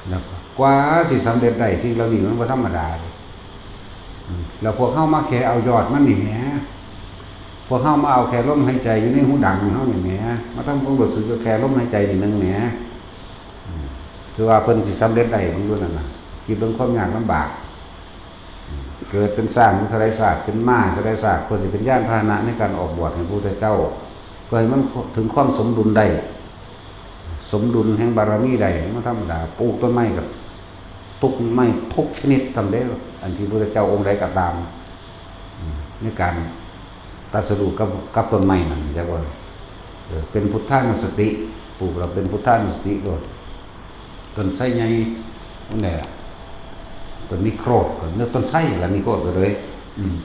แล้วก็กว่าสิสำเร็จได้สิ่งเหล่านี้มันบ่ธรรมดาเด้ อืม แล้วพวกเฮามาแค่เอายอดมันนี่แหม พวกเฮามาเอาแค่ลมหายใจอยู่ในหูดังเฮานี่แหม มาทำความรู้สึกกับแค่ลมหายใจนี่หนึ่งแหม อืม ถือว่าเพิ่นสิสำเร็จได้เบิ่งดูนั่นน่ะ คิดเบิ่งความยากลำบาก อืม เกิดเป็นช้างอยู่เท่าใดชาติ เป็นม้าเท่าใดชาติ เพื่อสิเป็นยานพาหนะในการออกบวชให้พระพุทธเจ้า เพื่อให้มันถึงความสมดุลได้ สมดุลแห่งบารมีได้ มันธรรมดา ปลูกต้นไม้กับทุกไม้ทุกชนิดทำได้ อันที่พระพุทธเจ้าองค์ใดก็ตาม อืม ในการตรัสรู้กับ กับต้นไม้นั่น จักว่า เออ เป็นพุทธานุสติ ปลูกแล้วเป็นพุทธานุสติโลด ต้นไทรใหญ่ นั่นแหละ ต้นนิโครธ ก็เรียกต้นไทรล่ะ นิโครธก็เลย อืม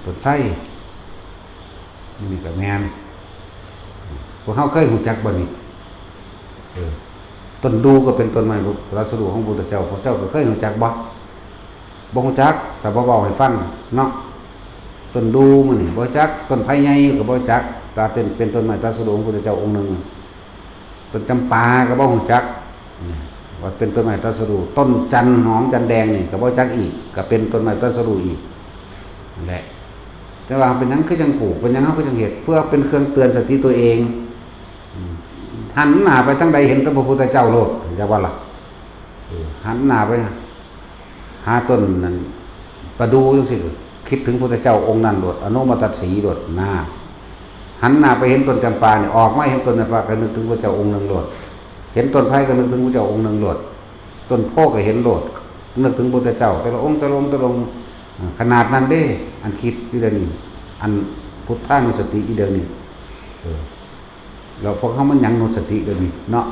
ต้นไทร นี่ก็แม่น พวกเฮาเคยรู้จักบ่นี่ เออ ต้นดู่ก็เป็นต้นไม้ตรัสรู้ของพระพุทธเจ้า พระเจ้าก็เคยรู้จักบ่ บ่รู้จัก แต่บ่เว้าให้ฟังเนาะ ต้นดู่มื้อนี้บ่รู้จัก ต้นไผ่ใหญ่ก็บ่รู้จัก แต่เป็น เป็นต้นไม้ตรัสรู้ของพระพุทธเจ้าองค์หนึ่ง ต้นจำปาก็บ่รู้จัก นี่ ว่าเป็นต้นไม้ตรัสรู้ ต้นจันหอมจันแดงนี่ก็บ่รู้จักอีก ก็เป็นต้นไม้ตรัสรู้อีก นั่นแหละ แต่ว่าเป็นหยังคือจังปลูก เป็นหยังเฮาคือจังเฮ็ด เพื่อเป็นเครื่องเตือนสติตัวเอง อืม หันหน้าไปทางใดเห็นแต่พระพุทธเจ้าโลด จักว่าล่ะ เออ หันหน้าไปหาต้นนั้น ประดู่จังซี่ คิดถึงพุทธเจ้าองค์นั้นโลด อโนมตัสสีโลดนะ หันหน้าไปเห็นต้นจำปาเนี่ย ออกมาเห็นต้นจำปาก็นึกถึงพระเจ้าองค์หนึ่งโลด เห็นต้นไผ่ก็นึกถึงพระเจ้าองค์หนึ่งโลด ต้นโพธิ์ก็เห็นโลด นึกถึงพุทธเจ้า แต่ละองค์ แต่ละองค์ แต่ละองค์ อ่า ขนาดนั้นเด้ อันคิดอยู่เดี๋ยวนี้ อันพุทธานุสติอยู่เดี๋ยวนี้ เออ แล้วพวกเฮามันหยังนุสติเดี๋ยวนี้เนาะ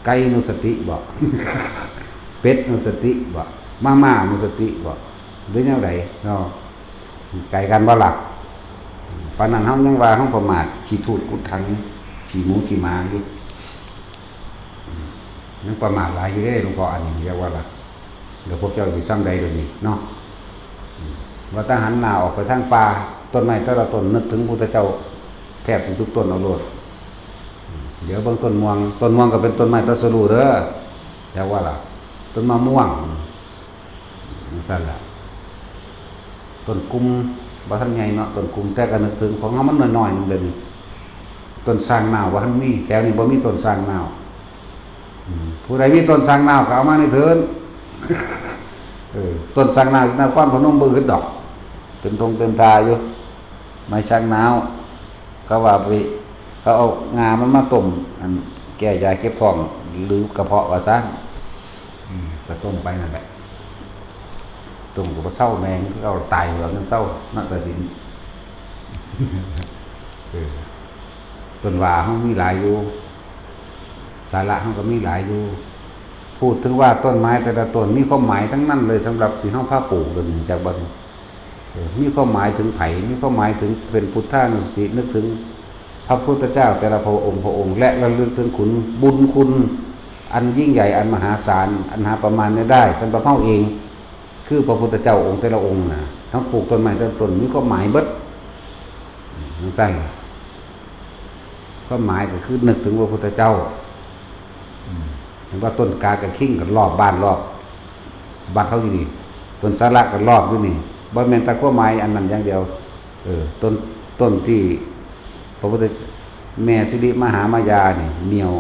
ไก่นุสติบ่ เป็ดนุสติบ่ มาม่านุสติบ่ หรือแนวใดเนาะ ไก่กันบ่ล่ะ ปานนั้นเฮายังว่าเฮาประมาท ขี้ทูดกุดถัง ขี้หมูขี้หมาอยู่ ยังประมาทหลายอยู่เด้ หลวงพ่อ อันนี้เรียกว่าล่ะ เดี๋ยวพวกเจ้าสิซ่ำใดเดี๋ยวนี้เนาะ อืม ว่าแต่หันหน้าออกไปทางป่า ต้นไม้แต่ละต้นนึกถึงพุทธเจ้าแทบสิทุกต้นเอาโลด อืม เดี๋ยวเบิ่งต้นม่วง ต้นม่วงก็เป็นต้นไม้ตรัสรู้เด้อ เรียกว่าล่ะ ต้นมะม่วง จั่งซั้นล่ะ ต้นกุม บ่ทันใหญ่เนาะต้นกุง แต่ก็นึกถึงของเฮามันน้อยๆหนึ่งเดี๋ยวนี้ ต้นซางนาวบ่ทันมี แถวนี้บ่มีต้นซางนาว อืม ผู้ใดมีต้นซางนาวก็เอามานี่เถิน เออ ต้นซางนาวอยู่นครพนมบ่อึดดอก เต็มทงเต็มทาอยู่ ไม้ซางนาว เขาว่าไป เขาเอางามันมาต้ม อันแก้ยาเก็บท้อง หรือกระเพาะว่าซั่น อืม ก็ต้มไปนั่นแหละ ต้มก็บ่เซา แม่งคือเอาตายหัวมันเซา นาฏศิลป์ เออ ต้นว่าเฮามีหลายอยู่ สาระเฮาก็มีหลายอยู่ พูดถึงว่าต้นไม้แต่ละต้นมีความหมายทั้งนั้นเลย สำหรับที่เฮาพาปลูก เดี๋ยวนี้ จักบ่ เออ มีความหมายถึงไผ มีความหมายถึงเป็นพุทธานุสติ นึกถึงพระพุทธเจ้าแต่ละพระองค์พระองค์ และระลึกถึงคุณ บุญคุณอันยิ่งใหญ่ อันมหาศาล อันหาประมาณไม่ได้ สำหรับเฮาเอง คือพระพุทธเจ้าองค์แต่ละองค์น่ะ ทั้งปลูกต้นไม้แต่ละต้นมีความหมายเบิด อืม จั่งซั่นล่ะ ความหมายก็คือนึกถึงพระพุทธเจ้า อืม เห็นว่าต้นกากระคิงก็รอบบ้านรอบวัดเฮาอยู่นี่ ต้นสาระก็รอบอยู่นี่ บ่แม่นแต่ความหมายอันนั้นอย่างเดียว เออ ต้น ต้นที่พระพุทธ แม่สิริมหามายานี่ เหนี่ยว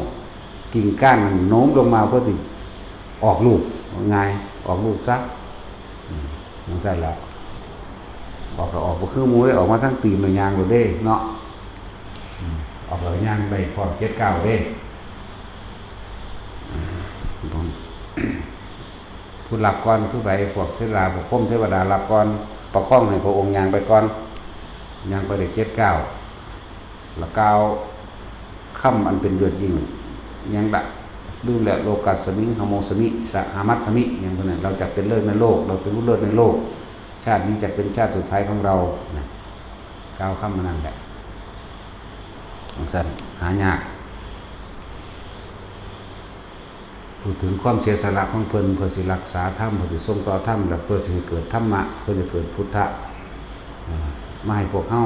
กิ่งก้านมันโน้มลงมาเพื่อสิออกลูก ง่าย ออกลูกซะ อืม จั่งซั่นล่ะ ออกก็ออกบ่คือหมู่เด้ ออกมาทางตีนแล้วย่างโลดเด้เนาะ อืม ออกแล้วย่างได้พร้อมเจ็ดเก้าเด้ อืม ผู้รับก่อนคือไผ พวกเทวดา พวกพรหมเทวดารับก่อน ประคองให้พระองค์ย่างไปก่อน ย่างไปได้เจ็ดเก้า แล้วกล่าวคำอันเป็นยอดยิ่ง หยังละ ลืมแล้ว โลกัสมิง หโมสมิ สหมัสมิ หยังพวกนั้น เราจะเป็นเลิศในโลก เราเป็นผู้เลิศในโลก ชาตินี้จะเป็นชาติสุดท้ายของเรา นะ กล่าวคำอันนั้นแหละ จั่งซั่น หายาก พูดถึงความเสียสละของเพิ่น เพื่อสิรักษาธรรม เพื่อสิส่งต่อธรรม และเพื่อสิให้เกิดธรรมะ เพื่อสิเกิดพุทธะ เอ่อ มาให้พวกเฮา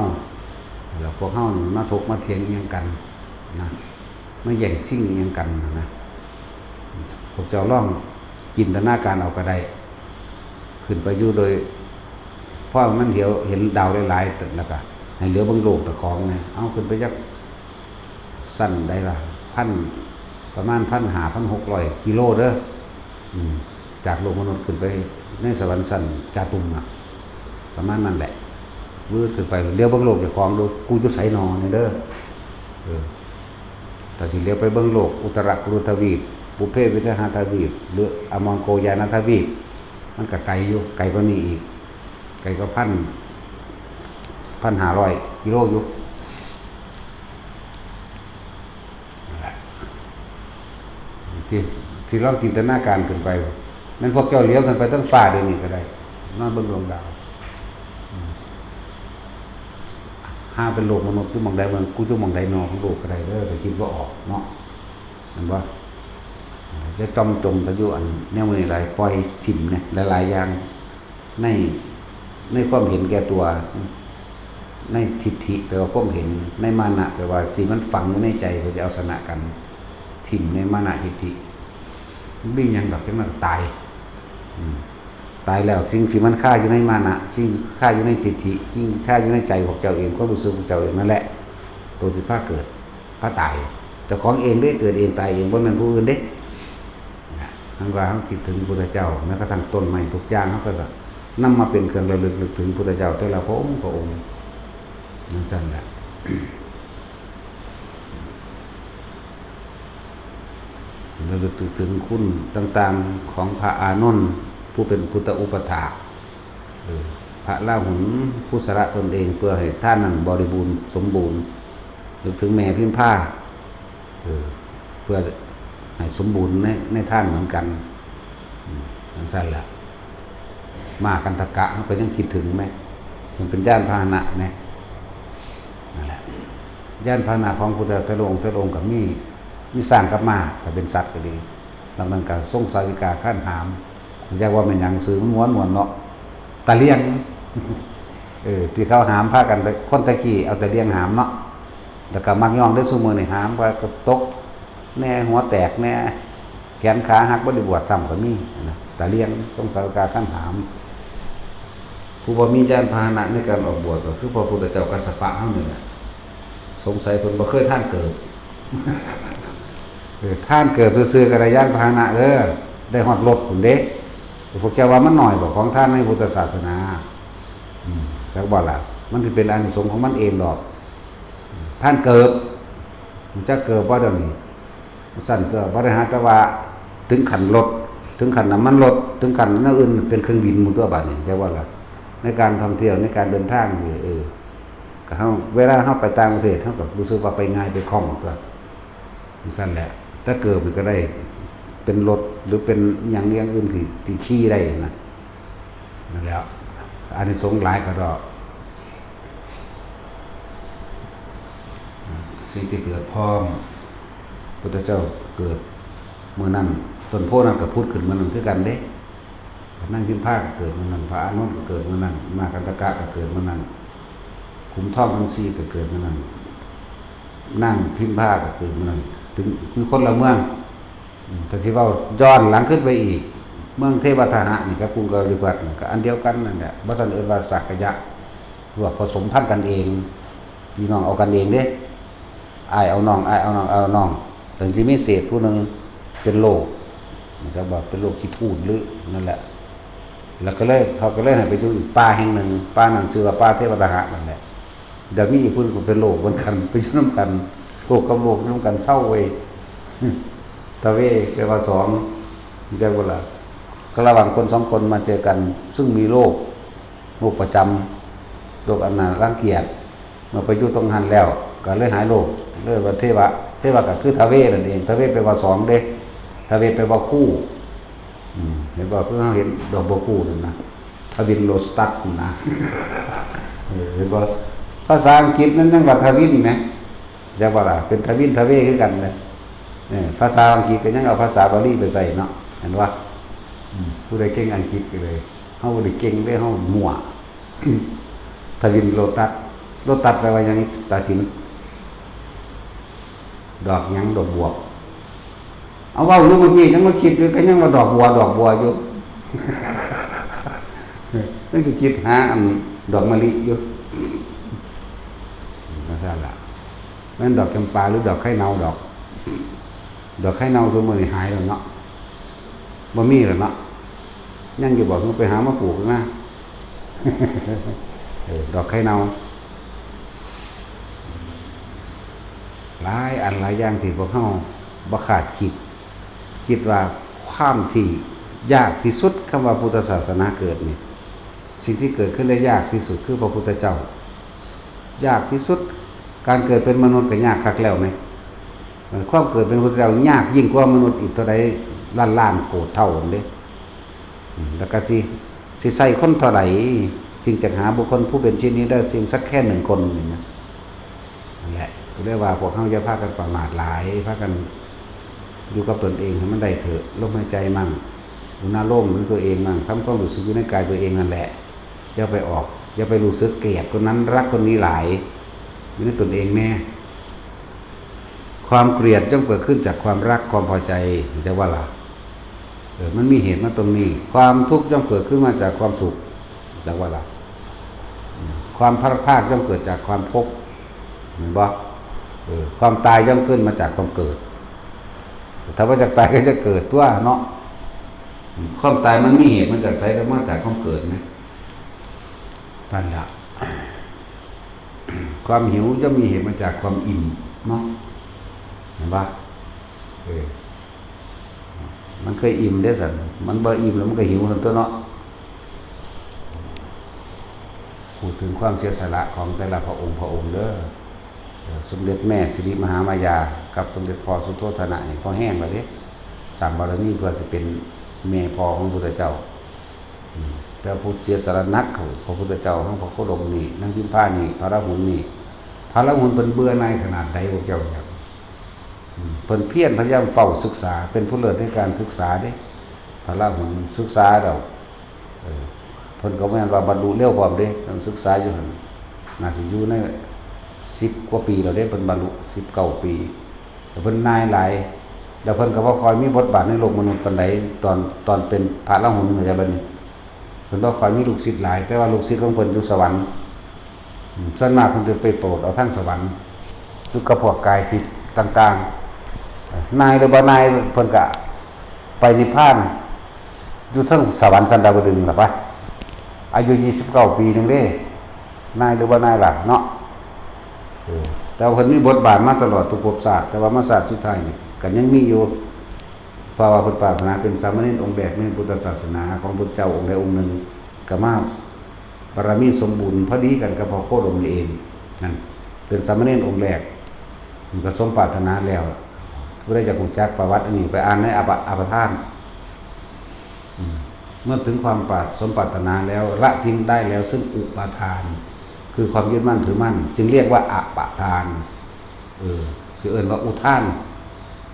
แล้วพวกเฮานี่มาถกมาเถียงอิหยังกันนะ มาแย่งชิงอิหยังกันนะ พวกเจ้าลองจินตนาการเอาก็ได้ ขึ้นไปอยู่โดย เพราะมันเห็น เห็นดาวหลายๆ แล้วก็ให้เหลียวเบิ่งโลกเจ้าของเนี่ย เอาขึ้นไปจัก ชั้นใดล่ะ พัน ประมาณพันห้า พันหกร้อยกิโลเด้อ อืม จากโลกมนุษย์ขึ้นไปในสวรรค์ชั้นจาตุมอะ ประมาณนั้นแหละ วืดขึ้นไป เหลียวเบิ่งโลกเจ้าของดู กูอยู่ไสหนอเนี่ยเด้อ เออ ถ้าสิเหลียวไปเบิ่งโลก อุตรกุรุทวีป ปุพเพวิเทหทวีป หรืออมองโกยานาทวีป มันก็ไกลอยู่ ไกลกว่านี้อีก ไกลกว่าพัน พันห้าร้อยกิโลอยู่ นั่นแหละ ที่ ที่ลองจินตนาการขึ้นไป แม่นพวกเจ้าเหลียวขึ้นไปเทิงฟ้าเดี๋ยวนี้ก็ได้ นอนเบิ่งดวงดาว อืม หาเป็นโลกมนุษย์อยู่หม่องใดหม่อง กูอยู่หม่องใดหนอของโลกก็ได้เด้อ แต่คิดบ่ออกเนาะ เห็นบ่ จะจมจมแต่อยู่อันแนวนี้หลาย ปล่อยถิ่มเนี่ย หลายๆอย่าง ใน ในความเห็นแก่ตัว ในทิฏฐิแปลว่าความเห็น ในมานะแปลว่าที่มันฝังอยู่ในใจ เพื่อจะเอาชนะกัน ถิ่มในมานะทิฏฐิ มันมีหยังดอก จั่งนั้นก็ตาย อืม ตายแล้ว สิ่งที่มันคาอยู่ในมานะ สิ่งคาอยู่ในทิฏฐิ สิ่งคาอยู่ในใจพวกเจ้าเอง ความรู้สึกพวกเจ้าเองนั่นแหละ ตัวที่พาเกิด พาตาย เจ้าของเองเด้ เกิดเองตายเอง บ่แม่นผู้อื่นเด้ นะ ทั้งว่าเฮาคิดถึงพุทธเจ้า แม้กระทั่งต้นไม้ทุกอย่าง เฮาก็นำมาเป็นเครื่องระลึกนึกถึงพุทธเจ้าแต่ละพระองค์พระองค์ จั่งซั่นแหละ ระลึกถึงคุณต่างๆของพระอานนท์ ผู้เป็นพุทธอุปัฏฐาก เออ พระราหุลผู้สละตนเองเพื่อให้ทานนั้นบริบูรณ์สมบูรณ์ นึกถึงแม่พิมพา เออ เพื่อให้สมบูรณ์ใน ในทานเหมือนกัน อืม จั่งซั่นล่ะ มากกันทกะ เฮาก็ยังคิดถึงแหม มันเป็นยานพาหนะแหม นั่นแหละ ยานพาหนะของพุทธเจ้าแต่ละองค์แต่ละองค์ก็มี มีช้างกับม้า ถ้าเป็นสัตว์ก็ดี แล้วมันก็ทรงสาวิกาคานหาม จักว่าแม่นหยัง ชื่อมันม่วนๆเนาะ ตะเลียง เออ ที่เขาหามพากัน แต่คนแต่กี้เอาตะเลียงหามเนาะ แล้วก็มักย่องเด้อ ซุมื้อนี้หามก็ตกแหน่ หัวแตกแหน่ แขนขาหัก บ่ได้บวชซ้ำก็มีนะ ตะเลียง ทรงสาวิกาคานหาม ผู้บ่มียานพาหนะในการออกบวชก็คือพระพุทธเจ้ากัสสปะเฮานี่แหละ สงสัยเพิ่นบ่เคยทานเกิบ เออ ทานเกิบซื่อๆก็ได้ยานพาหนะเด้อ ได้ฮอดรถพุ้นเด้ พวกเจ้าว่ามันน้อยบ่ ของทานในพุทธศาสนา อืม จักบ่ล่ะ มันสิเป็นอานิสงส์ของมันเองดอก ทานเกิบ รู้จักเกิบบ่เดี๋ยวนี้ ซั่นตัว บ่ได้หาแต่ว่าถึงขั้นรถ ถึงขั้นน้ำมันรถ ถึงขั้นแนวอื่นเป็นเครื่องบินหมดตัวบัดนี้ จักบ่ล่ะ ในการท่องเที่ยว ในการเดินทางนี่ เออ ก็เฮา เวลาเฮาไปต่างประเทศ เฮาก็รู้สึกว่าไปง่าย ไปคล่องตัว ซั่นแหละ แต่เกิบนี่ก็ได้ เป็นรถ หรือเป็นหยังอย่างอื่นที่ ที่ขี่ได้นะ นั่นแหละ อานิสงส์หลายกะดอก สิ่งที่เกิดพร้อม พุทธเจ้าเกิดมื้อนั้น ต้นโพธิ์นั้นก็ผุดขึ้นมื้อนั้นคือกันเด้ พระนางพิมพาก็เกิดมื้อนั้น พระอานนท์ก็เกิดมื้อนั้น มากขันธกะก็เกิดมื้อนั้น ขุมทองทั้งสี่ก็เกิดมื้อนั้น นางพิมพาก็เกิดมื้อนั้น ถึง คือคนละเมือง อืม แต่สิเว้าย้อนหลังขึ้นไปอีก เมืองเทวทหะนี่กับกรุงกาลิพัทนี่ก็อันเดียวกันนั่นแหละ บ่ซั้นเอิ้นว่าสักยะ พวกผสมพันธุ์กันเอง พี่น้องเอากันเองเด้ อ้ายเอาน้อง อ้ายเอาน้อง อ้ายเอาน้อง ถึงสิมีเศษผู้หนึ่งเป็นโรค จักว่าเป็นโรคขี้ทูนหรือนั่นแหละ แล้วก็เลย เขาก็เลยให้ไปอยู่อีกป่าแห่งหนึ่ง ป่านั้นชื่อว่าป่าเทวทหะนั่นแหละ เดี๋ยวมีอีกคนก็เป็นโรคเหมือนกัน ไปอยู่นำกัน โรคกับโรคอยู่นำกัน เซาเว้ย ทะเวแปลว่าสอง จักบ่ล่ะ ก็ระหว่างคนสองคนมาเจอกัน ซึ่งมีโรค โรคประจำ โรคอันน่ารังเกียจ เมื่อไปอยู่ตรงหั้นแล้ว ก็เลยหายโรค เลยว่าเทวะ เทวะก็คือทะเวนั่นเอง ทะเวแปลว่าสองเด้ ทะเวแปลว่าคู่ อืม เห็นบ่ คือเฮาเห็นดอกบัวคู่นั่นนะ ทวินโลตัสนั่นนะ เออ เห็นบ่ ภาษาอังกฤษมันยังว่าทวินนะ จักบ่ล่ะ เป็นทวินทะเวคือกันนะ เออ ภาษาอังกฤษก็ยังเอาภาษาบาลีไปใส่เนาะ เห็นบ่ อืม ผู้ใดเก่งอังกฤษก็เลย เฮาบ่ได้เก่งเด้ เฮามั่ว ทวินโลตัส โลตัสแปลว่าหยัง ตาสิน ดอกหยัง ดอกบวบ เอาเว้าอยู่เมื่อกี้ยังมาคิดอยู่ ก็ยังว่าดอกบัว ดอกบัวอยู่ ยังสิคิดหาอันดอกมะลิอยู่ นั่นล่ะ แม่นดอกจำปาหรือดอกไข่เน่าดอก ดอกไข่เน่าซุมื้อนี้หายแล้วเนาะ บ่มีแล้วเนาะ ยังอยู่บ่ คือไปหามาปลูกนะ เออ ดอกไข่เน่า หลายอันหลายอย่างที่พวกเฮาบ่คาดคิด คิดว่าความที่ยากที่สุด คำว่าพุทธศาสนาเกิดนี่ สิ่งที่เกิดขึ้นได้ยากที่สุดคือพระพุทธเจ้า ยากที่สุด การเกิดเป็นมนุษย์ก็ยากคักแล้วไหม ความเกิดเป็นพุทธเจ้ายากยิ่งกว่ามนุษย์อีกเท่าใดล้านล้านโกดเท่านั่นเด้ อืม แล้วก็สิ สิใส่คนเท่าใด จึงจะหาบุคคลผู้เป็นเช่นนี้ได้เพียงสักแค่หนึ่งคนนี่นะ นั่นแหละ ก็เรียกว่าพวกเฮาอย่าพากันประมาทหลาย พากันอยู่กับตนเองให้มันได้เถอะ ลมหายใจมั่ง อุณาโลมของตัวเองมั่ง ทำความรู้สึกอยู่ในกายตัวเองนั่นแหละ อย่าไปออก อย่าไปรู้สึกเกลียดคนนั้นรักคนนี้หลาย อยู่ในตนเองแน่ ความเกลียดย่อมเกิดขึ้นจากความรักความพอใจ จักว่าล่ะ เออ มันมีเหตุมาตรงนี้ ความทุกข์ย่อมเกิดขึ้นมาจากความสุข จักว่าล่ะ อืม ความพลัดพรากย่อมเกิดจากความพบ เห็นบ่ เออ ความตายย่อมขึ้นมาจากความเกิด ถ้าว่าจากตายก็จะเกิดตัวเนาะ อืม ความตายมันมีเหตุมาจากไส ก็มาจากความเกิดนะ นั่นล่ะ ความหิวย่อมมีเหตุมาจากความอิ่มเนาะ เห็นปะ เออ มันเคยอิ่มเด้สัน มันบ่อิ่มแล้วมันก็หิวสันตัวเนาะ พูดถึงความเสียสละของแต่ละพระองค์พระองค์เด้อ เอ่อ สมเด็จแม่สิริมหามายา กับสมเด็จพ่อสุโธทนะนี่พอแห้งแล้วเด้ สร้างบารมีเพื่อสิเป็นแม่พ่อของพุทธเจ้า อืม แต่ผู้เสียสละหนักคือพระพุทธเจ้า ทั้งพระโคดมนี่ นางพิมพานี่ พระอรหันต์นี่ พระอรหันต์เพิ่นเบื่อหน่ายขนาดใดพวกเจ้าอยาก อืม เพิ่นเพียรพยายามเฝ้าศึกษา เป็นผู้เลิศในการศึกษาเด้ พระอรหันต์ศึกษาแล้ว เออ เพิ่นก็บ่แม่นว่าบรรลุเร็วพร้อมเด้ เพิ่นศึกษาอยู่หั่น น่าสิอยู่ในสิบกว่าปีแล้วเด้ เพิ่นบรรลุสิบเก้าปี แล้วเพิ่นหน่ายหลาย แล้วเพิ่นก็บ่ค่อยมีบทบาทในโลกมนุษย์ปานใด ตอน ตอนเป็นพระอรหันต์ เข้าใจบ่นี่ พิ่นบ่ค่อยมีลูกศิษย์หลาย แต่ว่าลูกศิษย์ของเพิ่นอยู่สวรรค์ อืม ส่วนมากเพิ่นจะไปโปรดเอาทางสวรรค์ อยู่กับพวกกายทิพย์ต่างๆ นายหรือบ่นาย เพิ่นก็ไปนิพพาน อยู่เทิงสวรรค์ชั้นดาวดึงส์ล่ะปะ อายุยี่สิบเก้าปีหนึ่งเด้ นายหรือบ่นายล่ะเนาะ เออ แต่ว่าเพิ่นมีบทบาทมาตลอดทุกภพชาติ แต่ว่ามาชาติสุดท้ายนี่ก็ยังมีอยู่ เพราะว่าเพิ่นปรารถนาเป็นสามเณรองค์แรกในพุทธศาสนาของพุทธเจ้าองค์ใดองค์หนึ่ง ก็มาบารมีสมบูรณ์พอดีกันกับพ่อโคดมนี่เอง นั่น เป็นสามเณรองค์แรก มันก็สมปรารถนาแล้ว ผู้ใดอยากรู้จักประวัติอันนี้ ไปอ่านในอปะ- อปทาน อืม เมื่อถึงความปราร- สมปรารถนาแล้ว ละทิ้งได้แล้วซึ่งอุปาทาน คือความยึดมั่นถือมั่น จึงเรียกว่าอปาทาน เออ คือเอิ้นว่าอุทาน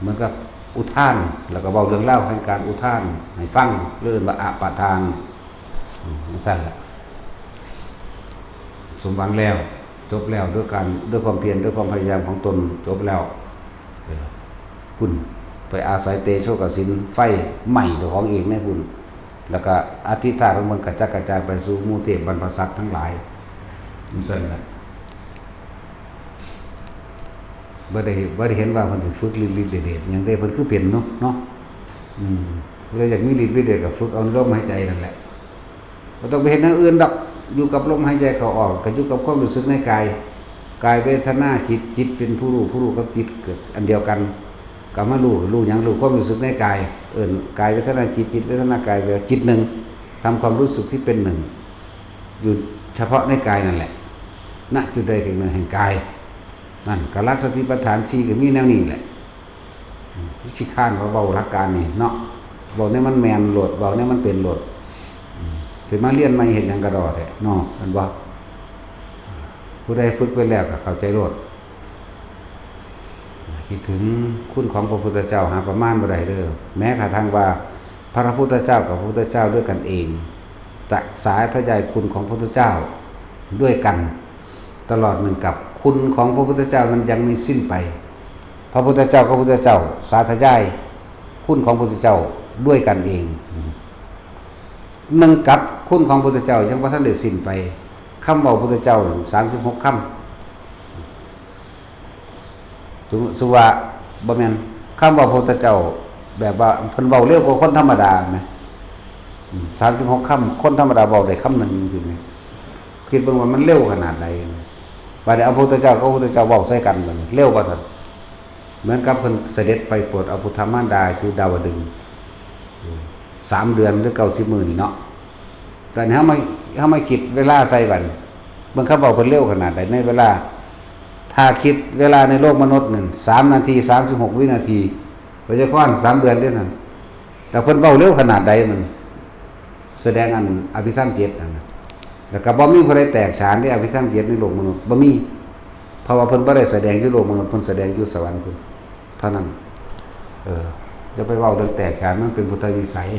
เหมือนกับอุทาน แล้วก็เว้าเรื่องราวแห่งการอุทานให้ฟัง เรียกว่าอปาทาน อืม จั่งซั่นแหละ สมหวังแล้ว จบแล้ว ด้วยการ ด้วยความเพียร ด้วยความพยายามของตน จบแล้ว เออ พุ่น ไปอาศัยเตโชกสินไฟไหม้เจ้าของเองในพุ่น แล้วก็อธิษฐานของมันกระจัดกระจายไปสู่หมู่เทพบรรพสัตว์ทั้งหลาย จั่งซั่นแหละ บ่ได้ บ่ได้เห็นว่าเพิ่นสิฝึกฤทธิ์ฤทธิ์เดชหยังเด้ เพิ่นคือเป็นเนาะ เนาะ อืม ผู้ใดอยากมีฤทธิ์มีเดชก็ฝึกเอาในลมหายใจนั่นแหละ บ่ต้องไปเฮ็ดอย่างอื่นดอก อยู่กับลมหายใจเข้าออก ก็อยู่กับความรู้สึกในกาย กายเวทนาจิต จิตเป็นผู้รู้ ผู้รู้กับจิตก็อันเดียวกัน ก็มารู้ รู้หยัง รู้ความรู้สึกในกาย เอิ้นกายเวทนาจิต จิตเวทนากาย แปลว่าจิตหนึ่ง ทำความรู้สึกที่เป็นหนึ่ง อยู่เฉพาะในกายนั่นแหละ ณ จุดใดจุดหนึ่งแห่งกาย นั่นก็หลักสติปัฏฐานสี่ก็มีแนวนี้แหละ อืม ขี้คร้านว่าเว้าหลักการนี่เนาะ เว้าแนวมันแม่นโลด เว้าแนวมันเป็นโลด อืม สิมาเรียนใหม่เฮ็ดหยังกะดอแท้เนาะ แม่นบ่ ผู้ใดฝึกไปแล้วก็เข้าใจโลด คิดถึงคุณของพระพุทธเจ้าหาประมาณบ่ได้เด้อ แม้กระทั่งว่าพระพุทธเจ้ากับพระพุทธเจ้าด้วยกันเอง จะสาธยายคุณของพระพุทธเจ้าด้วยกัน ตลอดหนึ่งกัป คุณของพระพุทธเจ้านั้นยังไม่สิ้นไป พระพุทธเจ้ากับพระพุทธเจ้าสาธยายคุณของพระพุทธเจ้าด้วยกันเอง หนึ่งกัป คุณของพระพุทธเจ้ายังบ่ทันได้สิ้นไป คำเว้าพระพุทธเจ้า สามสิบหกคำ สม- สมมุติว่า บ่แม่น คำเว้าพระพุทธเจ้า แบบว่าเพิ่นเว้าเร็วกว่าคนธรรมดาแหม อืม สามสิบหกคำ คนธรรมดาเว้าได้คำหนึ่งจั่งซี้แหม คิดเบิ่งว่ามันเร็วขนาดใด บัดนี้เอาพระพุทธเจ้ากับพระพุทธเจ้าเว้าใส่กัน บัดนี้เร็วกว่าซั่น เหมือนกับเพิ่นเสด็จไปโปรดเอาพุทธมารดาอยู่ดาวดึงส์ อืม สามเดือนหรือเก้าสิบมื้อนี่เนาะ แต่นี่เฮามา เฮามาคิดเวลาใส่บัดนี้ เบิ่งคำเว้าเพิ่นเร็วขนาดใดในเวลา ถ้าคิดเวลาในโลกมนุษย์นั่น สามนาที สามสิบหกวินาที พยากรณ์สามเดือนเด้อนั่น แต่เพิ่นเว้าเร็วขนาดใดมัน แสดงอันอภิธรรมเจ็ดนั่นน่ะ แล้วก็บ่มีผู้ใดแตกฉานเด้อภิธรรมเจ็ดในโลกมนุษย์ บ่มี เพราะว่าเพิ่นบ่ได้แสดงอยู่โลกมนุษย์ เพิ่นแสดงอยู่สวรรค์พุ้น เท่านั้น เออ อย่าไปเว้าเรื่องแตกฉาน มันเป็นพุทธวิสัย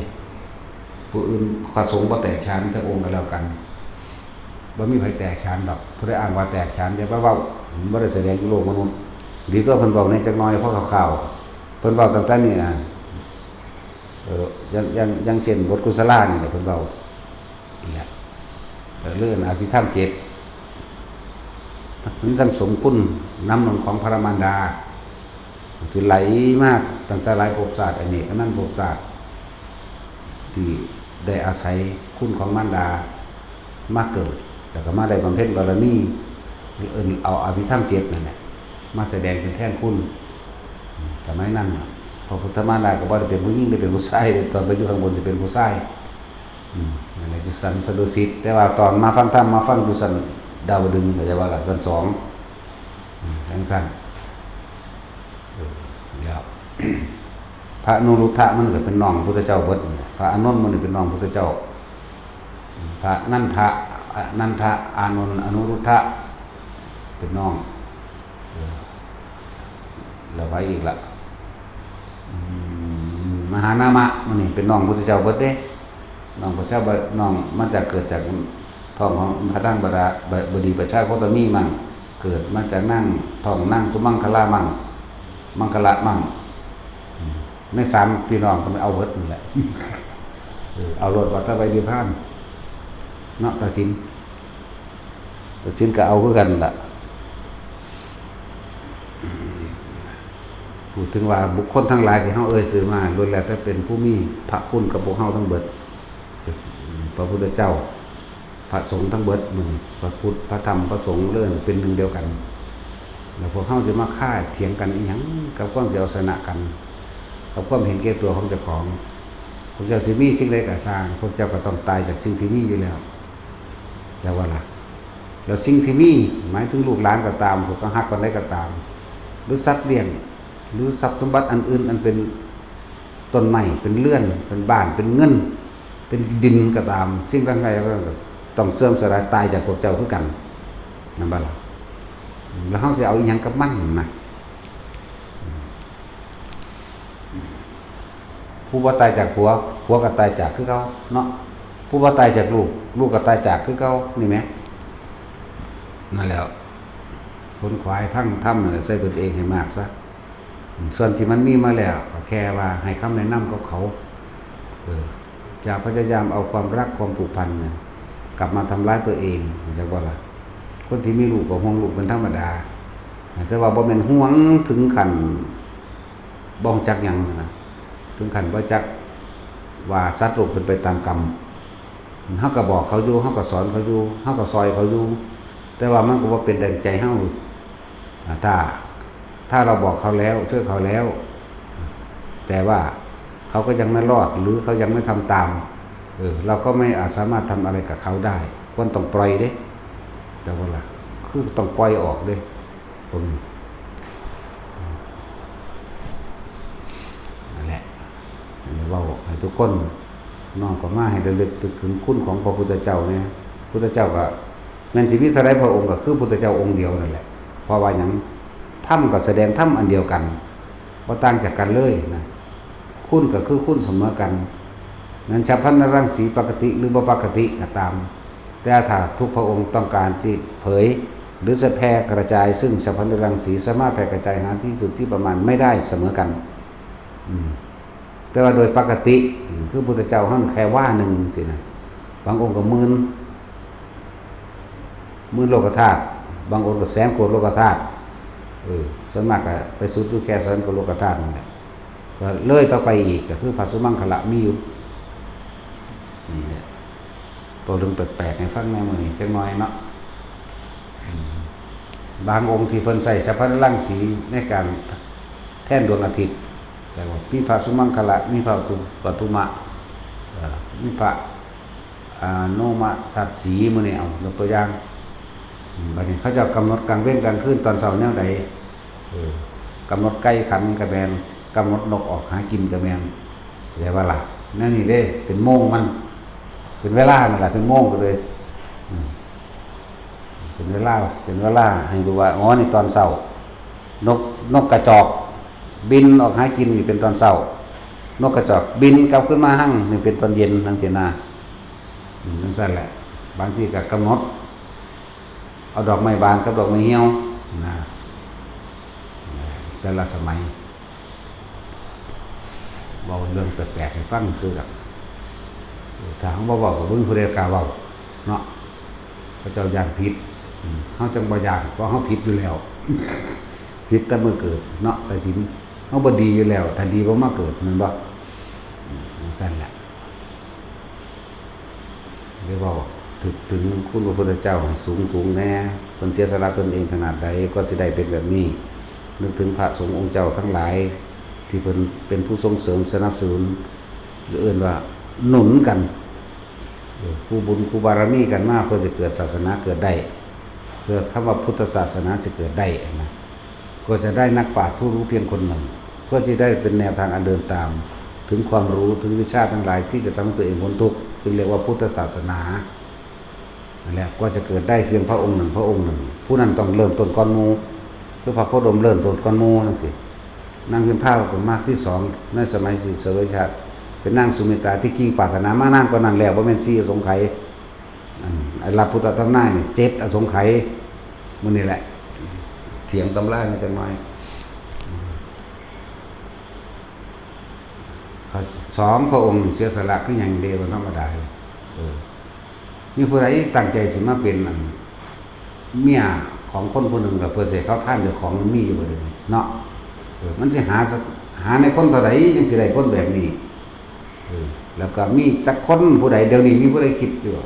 ผู้อื่น พระสงฆ์บ่แตกฉานจักองค์ก็แล้วกัน บ่มีไผแตกฉานดอก ผู้ใดอ้างว่าแตกฉาน อย่าไปเว้า มันบ่ได้แสดงอยู่โลกมนุษย์ ดีตัวเพิ่นเว้าแหน่จักหน่อย พอคร่าวๆ เพิ่นเว้าตั้งแต่นี่นะ เออ อย่าง อย่าง อย่างเช่นบทกุศลานี่แหละเพิ่นเว้า นี่แหละ เออ เรื่องอภิธรรมเจ็ด มันจั่งสมคุณนำของพระมารดา ที่ไหลมาตั้งแต่หลายภพชาติ อเนกอนันต์ภพชาติ ที่ได้อาศัยคุณของมารดามาเกิด แล้วก็มาได้บำเพ็ญบารมี เอิ้นเอาอภิธรรมเจ็ดนั่นแหละ มาแสดงเป็นแทนคุณ สมัยนั้นน่ะ พระพุทธมารดาก็บ่ได้เป็นผู้หญิง ได้เป็นผู้ชาย ตอนไปอยู่ข้างบนสิเป็นผู้ชาย อืม นั่นแหละอยู่ชั้นสะดุสิต แต่ว่าตอนมาฟังธรรม มาฟังอยู่ชั้นดาวดึงส์ ก็จะว่าล่ะ ชั้นสอง อืม จั่งซั้น เออ แล้ว พระอนุรุทธะมันก็เป็นน้องพุทธเจ้าเบิด พระอานนท์มันนี่เป็นน้องพุทธเจ้า พระนันทะ อนันทะ อานนท์ อนุรุทธะ เป็นน้อง เออ แล้วไผอีกล่ะ อืม มหานามะมันนี่เป็นน้องพุทธเจ้าเบิดเด้ น้องพระเจ้าบ- น้องมาจาก เกิดจากท้องของพระนางบดา- บ- บดีประชาโคตมีมั่ง เกิดมาจากนาง ท้องนางสุมังคลามั่ง มังคละมั่ง อืม ในสามพี่น้องก็เอาเบิดนั่นแหละ เออ เอาโลด วัฏฏะไวนิพพาน เนาะ ตัดสิน ตัดสินก็เอาคือกันล่ะ พูดถึงว่าบุคคลทั้งหลายที่เฮาเอ่ยชื่อมา ล้วนแล้วแต่เป็นผู้มีพระคุณกับพวกเฮาทั้งเบิด พระพุทธเจ้า พระสงฆ์ทั้งเบิด มื้อนี้พระพุทธ พระธรรม พระสงฆ์ เอิ้นเป็นหนึ่งเดียวกัน แล้วพวกเฮาสิมาฆ่าเถียงกันอีหยัง กับความสิเอาชนะกัน กับความเห็นแก่ตัวของเจ้าของ พวกเจ้าสิมีสิ่งใดก็ซ่าง พวกเจ้าก็ต้องตายจากสิ่งที่มีอยู่แล้ว แล้วว่าล่ะ แล้วสิ่งที่มี หมายถึงลูกหลานก็ตาม พวกเขาฮักปานใดก็ตาม หรือสัตว์เลี้ยง หรือทรัพย์สมบัติอันอื่น อันเป็นต้นไม้ เป็นเรือน เป็นบ้าน เป็นเงิน เป็นดินก็ตาม สิ่งทั้งหลายก็ต้องเสื่อมสลาย ตายจากพวกเจ้าคือกัน นั่นบ่ล่ะ แล้วเฮาสิเอาอีหยังกับมันนะ ผู้บ่ตายจากผัว ผัวก็ตายจากคือเก่าเนาะ ผู้บ่ตายจากลูก ลูกก็ตายจากคือเก่า นี่แหม นั่นแหละ ขนขวายทั้งธรรมนั่นแหละ ใส่ตนเองให้มากซะ ส่วนที่มันมีมาแล้ว ก็แค่ว่าให้คำแนะนำกับเขา เออ อย่าพยายามเอาความรักความผูกพันเนี่ย กลับมาทำร้ายตัวเอง เข้าใจบ่ล่ะ คนที่มีลูกก็ห่วงลูกเป็นธรรมดา แต่ว่าบ่แม่นห่วงถึงขั้นบ่รู้จักหยังนะ ถึงขั้นบ่จักว่าสัตว์โลกเป็นไปตามกรรม เฮาก็บอกเขาอยู่ เฮาก็สอนเขาอยู่ เฮาก็ซอยเขาอยู่ แต่ว่ามันก็บ่เป็นดังใจเฮา อ่า ถ้า ถ้าเราบอกเขาแล้ว ช่วยเขาแล้ว แต่ว่าเขาก็ยังไม่รอด หรือเขายังไม่ทำตาม เออ เราก็ไม่อาจสามารถทำอะไรกับเขาได้ ควรต้องปล่อยเด้ แต่ว่าล่ะ คือต้องปล่อยออกเด้ ตรงนี้ นั่นแหละ อันนี้เว้าให้ทุกคน น้อมเข้ามาให้ระลึกถึงคุณของพระพุทธเจ้าเนี่ย พุทธเจ้าก็แม่นสิมีเท่าใดพระองค์ก็คือพุทธเจ้าองค์เดียวนั่นแหละ เพราะว่าหยัง ธรรมก็แสดงธรรมอันเดียวกัน บ่ต่างจากกันเลยนะ คุณก็คือคุณเสมอกัน นั้นฉัพพนรังสีปกติหรือบ่ปกติก็ตาม แต่ถ้าทุกพระองค์ต้องการที่เผย หรือจะแผ่กระจายซึ่งฉัพพนรังสีสามารถแผ่กระจายหาที่สุดที่ประมาณไม่ได้เสมอกัน อืม แต่ว่าโดยปกติ อืม คือพุทธเจ้าเฮาแค่วาหนึ่งสินะ บางองค์ก็หมื่น หมื่นโลกธาตุ บางองค์ก็แสนโกฏโลกธาตุ เออ ส่วนมากก็ไปสุดอยู่แค่แสนโกฏโลกธาตุนั่นแหละ ก็เลยต่อไปอีกก็คือพระสุมังคละมีอยู่ นี่แหละ เว้าเรื่องแปลกๆให้ฟังแหน่มื้อนี้จักหน่อยเนาะ อืม บางองค์ที่เพิ่นใช้ฉัพพนรังสีในการแทนดวงอาทิตย์ แต่ว่ามีพระสุมังคละ มีพระปทุมะ เอ่อ มีพระ อาโนมทัศสี มื้อนี้ เอา ยกตัวอย่าง อืม บัดนี้เขาเจ้ากำหนดกลางเว็นกลางคืน ตอนเช้าแนวใด เออ กำหนดไก่ขันก็แม่น กำหนดนกออกหากินก็แม่น เข้าใจบ่ล่ะ แนวนี้เด้ เป็นโมงมัน เป็นเวลานั่นแหละ เป็นโมงก็เลย อืม เป็นเวลา เป็นเวลาให้รู้ว่า อ๋อ นี่ตอนเช้า นก นกกระจอก บินออกหากินนี่เป็นตอนเช้า นกกระจอกบินกลับขึ้นมาฮังนี่เป็นตอนเย็นจั่งซี้นะ อืม จั่งซั้นแหละ บางทีก็กำหนด เอาดอกไม้บานกับดอกไม้เหี่ยวนะ แต่ละสมัย เว้าเรื่องแปลกๆให้ฟังซื่อดอก ถ้าเฮาบ่เว้าก็บ่มีผู้ใดกล้าเว้าเนาะ เขาเจ้าย้านผิด อืม เฮาจั่งบ่ย้าน เพราะเฮาผิดอยู่แล้ว ผิดแต่มื้อเกิดเนาะ ตัดสิน เฮาบ่ดีอยู่แล้ว ถ้าดีบ่มาเกิด แม่นบ่ อืม จั่งซั้นแหละ หรือว่าถึกถึงคุณพระพุทธเจ้าให้สูงสูงแน่ เพิ่นเสียสละตนเองขนาดใดก็สิได้เป็นแบบนี้ นึกถึงพระสงฆ์องค์เจ้าทั้งหลาย ที่เพิ่นเป็นผู้ส่งเสริมสนับสนุน หรือเอิ้นว่าหนุนกัน เออ คู่บุญคู่บารมีกันมา เพื่อจะเกิดศาสนาเกิดได้ เพื่อคำว่าพุทธศาสนาจะเกิดได้นะ ก็จะได้นักปราชญ์ผู้รู้เพียงคนหนึ่ง เพื่อที่ได้เป็นแนวทางอันเดินตาม ถึงความรู้ ถึงวิชาทั้งหลายที่จะทำให้ตัวเองพ้นทุกข์ จึงเรียกว่าพุทธศาสนา นั่นแหละ ก็จะเกิดได้เพียงพระองค์หนึ่ง พระองค์หนึ่ง ผู้นั้นต้องเริ่มต้นก่อนหมู่ คือพระโคดมเริ่มต้นก่อนหมู่จั่งซี้ นางพิมพาก็เป็นมากที่สอง ในสมัยสิบเสวยชาติ เป็นนางสุมิตราที่จริงปรารถนามานานกว่านั้นแล้ว บ่แม่นสี่อสงไขย อัน ไอ้รับพุทธตำนานนี่ เจ็ดอสงไขย มื้อนี้แหละ เถียงตำราแหน่จักหน่อย เขาสองพระองค์เสียสละคือหยังเด้ บ่ธรรมดาเลย เออ มีผู้ใดตั้งใจสิมาเป็นอันเมียของคนผู้หนึ่งล่ะ เพื่อสิให้เขาทานเจ้าของ มันมีอยู่บ่เดี๋ยวนี้เนาะ? เออ มันสิหาสัก หาในคนเท่าใดจั่งสิได้คนแบบนี้? เออ แล้วก็มีจักคนผู้ใด เดี๋ยวนี้มีผู้ใดคิดอยู่บ่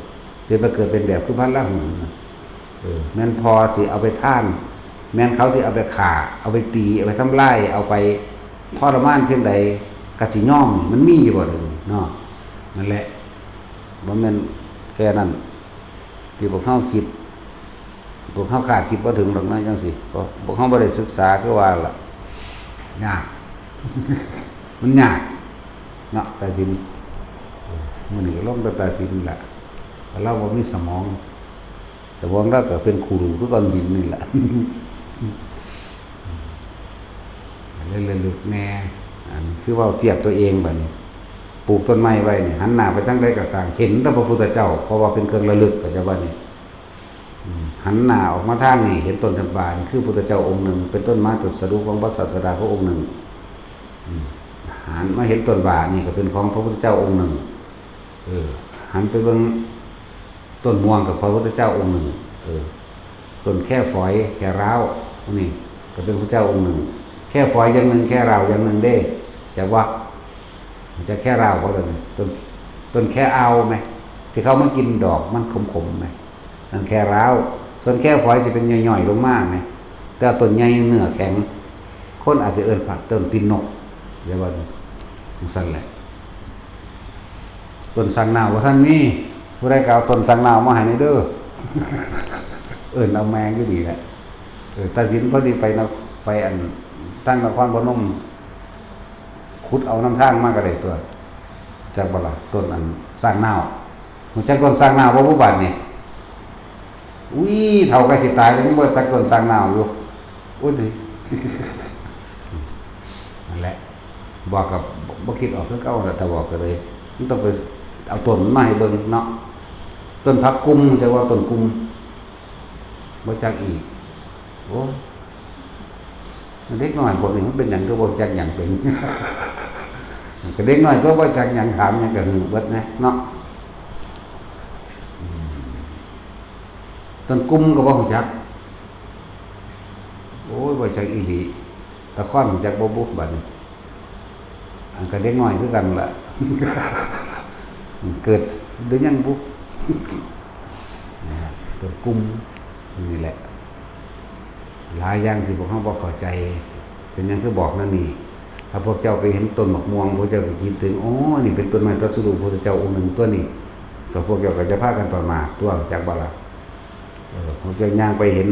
สิไปเกิดเป็นแบบคือพระราหุลน่ะ? เออ แม่นพ่อสิเอาไปทาน แม่นเขาสิเอาไปฆ่า เอาไปตี เอาไปทำลาย เอาไปทรมานเพียงใด ก็สิยอม มันมีอยู่บ่เดี๋ยวนี้เนาะ? นั่นแหละ บ่แม่นแค่นั้น ที่พวกเฮาคิด พวกเฮาคาดคิดบ่ถึงดอกนะ จั่งซี้ เพราะพวกเฮาบ่ได้ศึกษา คือว่าล่ะ ยาก มันยากเนาะ ตัดสิน มื้อนี้ก็ลงแต่ตัดสินแหละ แต่เราบ่มีสมอง สมองเราก็เป็นขรุคือก้อนหินนี่แหละ เล่นระลึกแน่ อันนี้คือเว้าเทียบตัวเองบัดนี้ ปลูกต้นไม้ไว้นี่ หันหน้าไปทางใดก็ซ่าง เห็นแต่พระพุทธเจ้า เพราะว่าเป็นเครื่องระลึก เข้าใจบ่นี่? อืม หันหน้าออกมาทางนี้ เห็นต้นจำปา นี่คือพุทธเจ้าองค์หนึ่ง เป็นต้นไม้ตรัสรู้ของพระศาสดาพระองค์หนึ่ง อืม หันมาเห็นต้นว่า นี่ก็เป็นของพระพุทธเจ้าองค์หนึ่ง เออ หันไปเบิ่งต้นม่วง กับพระพุทธเจ้าองค์หนึ่ง เออ ต้นแค่ฝอย แค่ร้าว พวกนี้ก็เป็นพระเจ้าองค์หนึ่ง แค่ฝอยอย่างหนึ่ง แค่ร้าวอย่างหนึ่งเด้ จักว่า จักแค่ร้าวบ่ ต้น ต้นแค่อาวไหม ที่เขามากินดอกมันขมๆไหม นั่นแค่ร้าว ส่วนแค่ฝอยสิเป็นย่อยๆลงมาไหม แต่ต้นใหญ่เนื้อแข็ง คนอาจจะเอิ้นผักต้นตีนนก เรียกว่าจั่งซั่นแหละ ต้นสังนาวบ่ทันมี ผู้ใดก็เอาต้นสังนาวมาให้แหน่เด้อ เอิ้นเอาแมงอยู่นี่แหละ เออ ตัดสินพอดีไปนค- ไปอัน ทางนครพนม ขุดเอานำทางมาก็ได้ตั๊ว จักบ่ล่ะ ต้นอันสังนาว รู้จักต้นสังนาวบ่ ผู้บ้านนี่? อุ้ย เฒ่าใกล้สิตายแล้วยังบ่จักต้นสังนาวอยู่ อุ้ย นั่นแหละ บอกกับบ่ บ่คิดออกคือเก่าล่ะ ถ้าบอกก็เลย มันต้องไปเอาต้นมาให้เบิ่งเนาะ ต้นผักกุม จักว่าต้นกุม บ่จักอีก โอ้ เด็กน้อยพวกนี้มันเป็นหยังคือบ่จักหยังเป็น ก็เด็กน้อยตั๊ว บ่จักหยัง ถามหยังก็หือเบิดนะเนาะ อืม ต้นกุมก็บ่รู้จัก โอ้ย บ่จักอีหลี ตะคอนรู้จักบ่บุบัดนี้ อันก็เด็กน้อยคือกันล่ะ เกิดหรือยังบุ นะฮะ เกิดกลุ่มนี่แหละ หลายอย่างที่พวกเฮาบ่เข้าใจ เป็นหยังคือบอกแนวนี้ ถ้าพวกเจ้าไปเห็นต้นบักม่วง พวกเจ้าก็คิดถึง โอ้ นี่เป็นต้นไม้ตรัสรู้พระพุทธเจ้าองค์หนึ่งตั๊วนี่ ก็พวกเจ้าก็จะพากันประมาทตั๊ว จักบ่ล่ะ? เออ พวกเจ้าย่างไปเห็น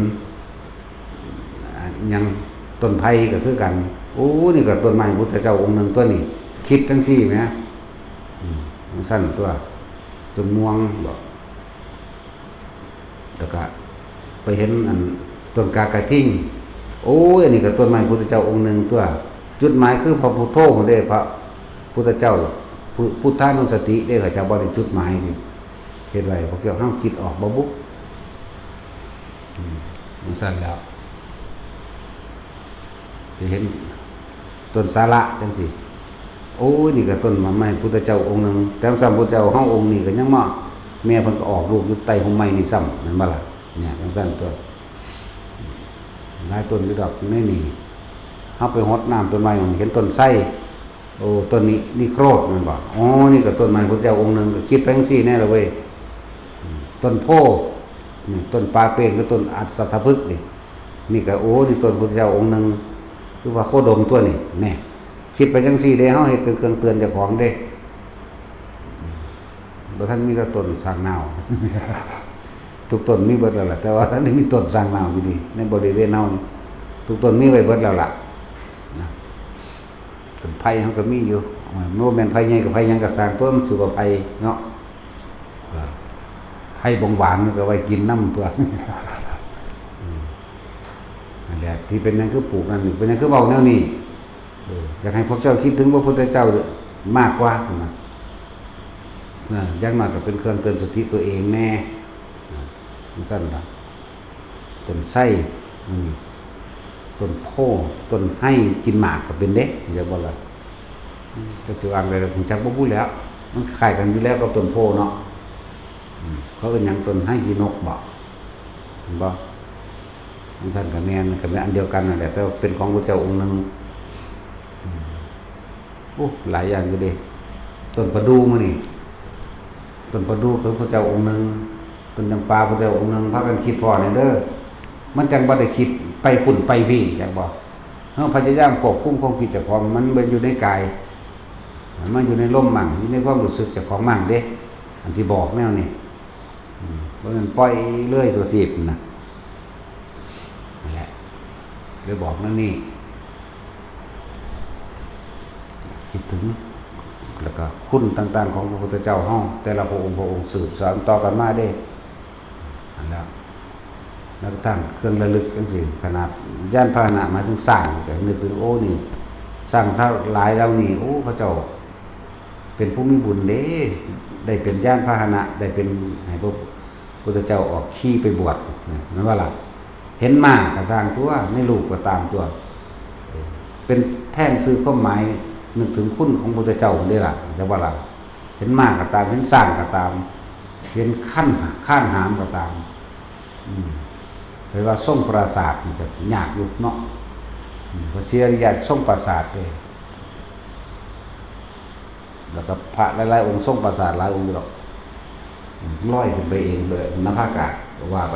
อ่า หยัง ต้นไผ่ก็คือกัน โอ้ นี่ก็ต้นไม้พุทธเจ้าองค์หนึ่งตั๊วนี่ คิดจั่งซี้แหม อืม จั่งซั่นตั๊ว ต้นม่วงบ่ แล้วก็ไปเห็นอันต้นกากระทิง โอ้ย อันนี้ก็ต้นไม้พุทธเจ้าองค์หนึ่งตั๊ว จุดหมายคือพระพุทโธเด้ พระพุทธเจ้า พุ- พุทธานุสติเด้ เขาเจ้าบ่ได้จุดหมายนี่ เฮ็ดไว้ พวกเจ้าเฮาคิดออกบ่บุ อืม จั่งซั่นแล้ว ไปเห็นต้นสาระจั่งซี้ โอ้ย นี่ก็ต้นไม้พุทธเจ้าองค์หนึ่ง แต่ซ้ำพุทธเจ้าเฮาองค์นี้ก็ยังมา แม่เพิ่นก็ออกลูกอยู่ใต้ฮ่มไม้นี่ซ้ำ แม่นบ่ล่ะ? เนี่ย จั่งซั่นตั๊ว หลายต้นอยู่ดอกอยู่ในนี่ เฮาไปหดน้ำต้นไม้ เห็นต้นไทร โอ้ ต้นนี้นิโครธแม่นบ่? อ๋อ นี่ก็ต้นไม้พุทธเจ้าองค์หนึ่ง ก็คิดไปจั่งซี้แน่ละเว้ย อืม ต้นโพธิ์ นี่ต้นปาเปน กับต้นอัสสัทพฤกษ์นี่ นี่ก็ โอ้ นี่ต้นพุทธเจ้าองค์หนึ่ง คือว่าโคดมตั๊วนี่ แน่ คิดไปจั่งซี้เด้ เฮาเฮ็ดเป็นเครื่องเตือนเจ้าของเด้ อืม บ่ทันมีแต่ต้นสร้างนาว ทุกต้นมีเบิดแล้วล่ะ แต่ว่าทันได้มีต้นสร้างนาวอยู่นี่ ในบริเวณเฮานี่ ทุกต้นมีไว้เบิดแล้วล่ะ นะ ต้นไผ่เฮาก็มีอยู่ มันบ่แม่นไผ่ใหญ่กับไผ่หยังก็ซ่างตั๊ว มันสู้กับไผ่เนาะ เออ ไผ่บงหวานมันก็ไว้กินนำตั๊ว อืม นั่นแหละ ที่เป็นหยังคือปลูกนั่น เป็นหยังคือเว้าแนวนี้ เออ อยากให้พวกเจ้าคิดถึงพระพุทธเจ้ามากกว่านะ นะ อย่างน้อยก็เป็นเครื่องเตือนสติตัวเองแน่ นะ จั่งซั่นล่ะ ต้นไทร อืม ต้นโพธิ์ ต้นไฮ กินหมากก็เป็นเด้ เดี๋ยวบ่ล่ะ อืม จักสิว่าจั่งใดล่ะ รู้จักบ่บุแหล้ว มันคล้ายกันอยู่แล้วกับต้นโพธิ์เนาะ อืม เขาเอิ้นหยัง ต้นไฮยีนกบ่ เห็นบ่ จั่งซั้นก็แม่น ก็แม่นอันเดียวกันนั่นแหละ แต่ว่าเป็นของพระเจ้าองค์หนึ่ง อืม โอ้ หลายอย่างอยู่เด้ ต้นประดู่มื้อนี้ ต้นประดู่คือพระเจ้าองค์หนึ่ง ต้นจำปาพระเจ้าองค์หนึ่ง พากันคิดพ้อแหน่เด้อ มันจั่งบ่ได้คิดไปพุ้นไปพี้ จักบ่ เฮาพยายามควบคุมความคิดเจ้าของ มันบ่อยู่ในกาย มันอยู่ในลมมั่ง อยู่ในความรู้สึกเจ้าของมั่งเด้ อันที่บอกแนวนี้ อืม บ่แม่นปล่อยเลยทั่วทีปนะ นั่นแหละ เลยบอกนั่นนี่ คิดถึง แล้วก็คุณต่างๆของพระพุทธเจ้าเฮา แต่ละพระองค์พระองค์สืบสานต่อกันมาเด้ นั่นแหละ แล้วก็ตั้งเครื่องระลึกจั่งซี้ ขนาดยานพาหนะหมายถึงช้าง ก็นึกถึง โอ้ นี่ ช้างทั้งหลายเหล่านี้ โอ้ เขาเจ้าเป็นผู้มีบุญเด้ ได้เป็นยานพาหนะ ได้เป็นให้พระพุทธเจ้าออกขี่ไปบวช แม่นบ่ล่ะ เห็นม้าก็ซ่างตั๊ว ในรูปก็ตามตั๊ว เป็นแทนสื่อความหมาย นึกถึงคุณของพระพุทธเจ้าเด้ล่ะ จั่งว่าล่ะ เห็นม้าก็ตาม เห็นช้างก็ตาม เห็นคัน คานหามก็ตาม อืม แต่ว่าทรงปราสาทนี่ก็ยากอยู่เนาะ อืม พระศรีอริยะทรงปราสาทเด้ แล้วก็พระหลายๆองค์ทรงปราสาทหลายองค์อยู่ดอก อืม ลอยขึ้นไปเองเลย นภาอากาศ ก็ว่าไป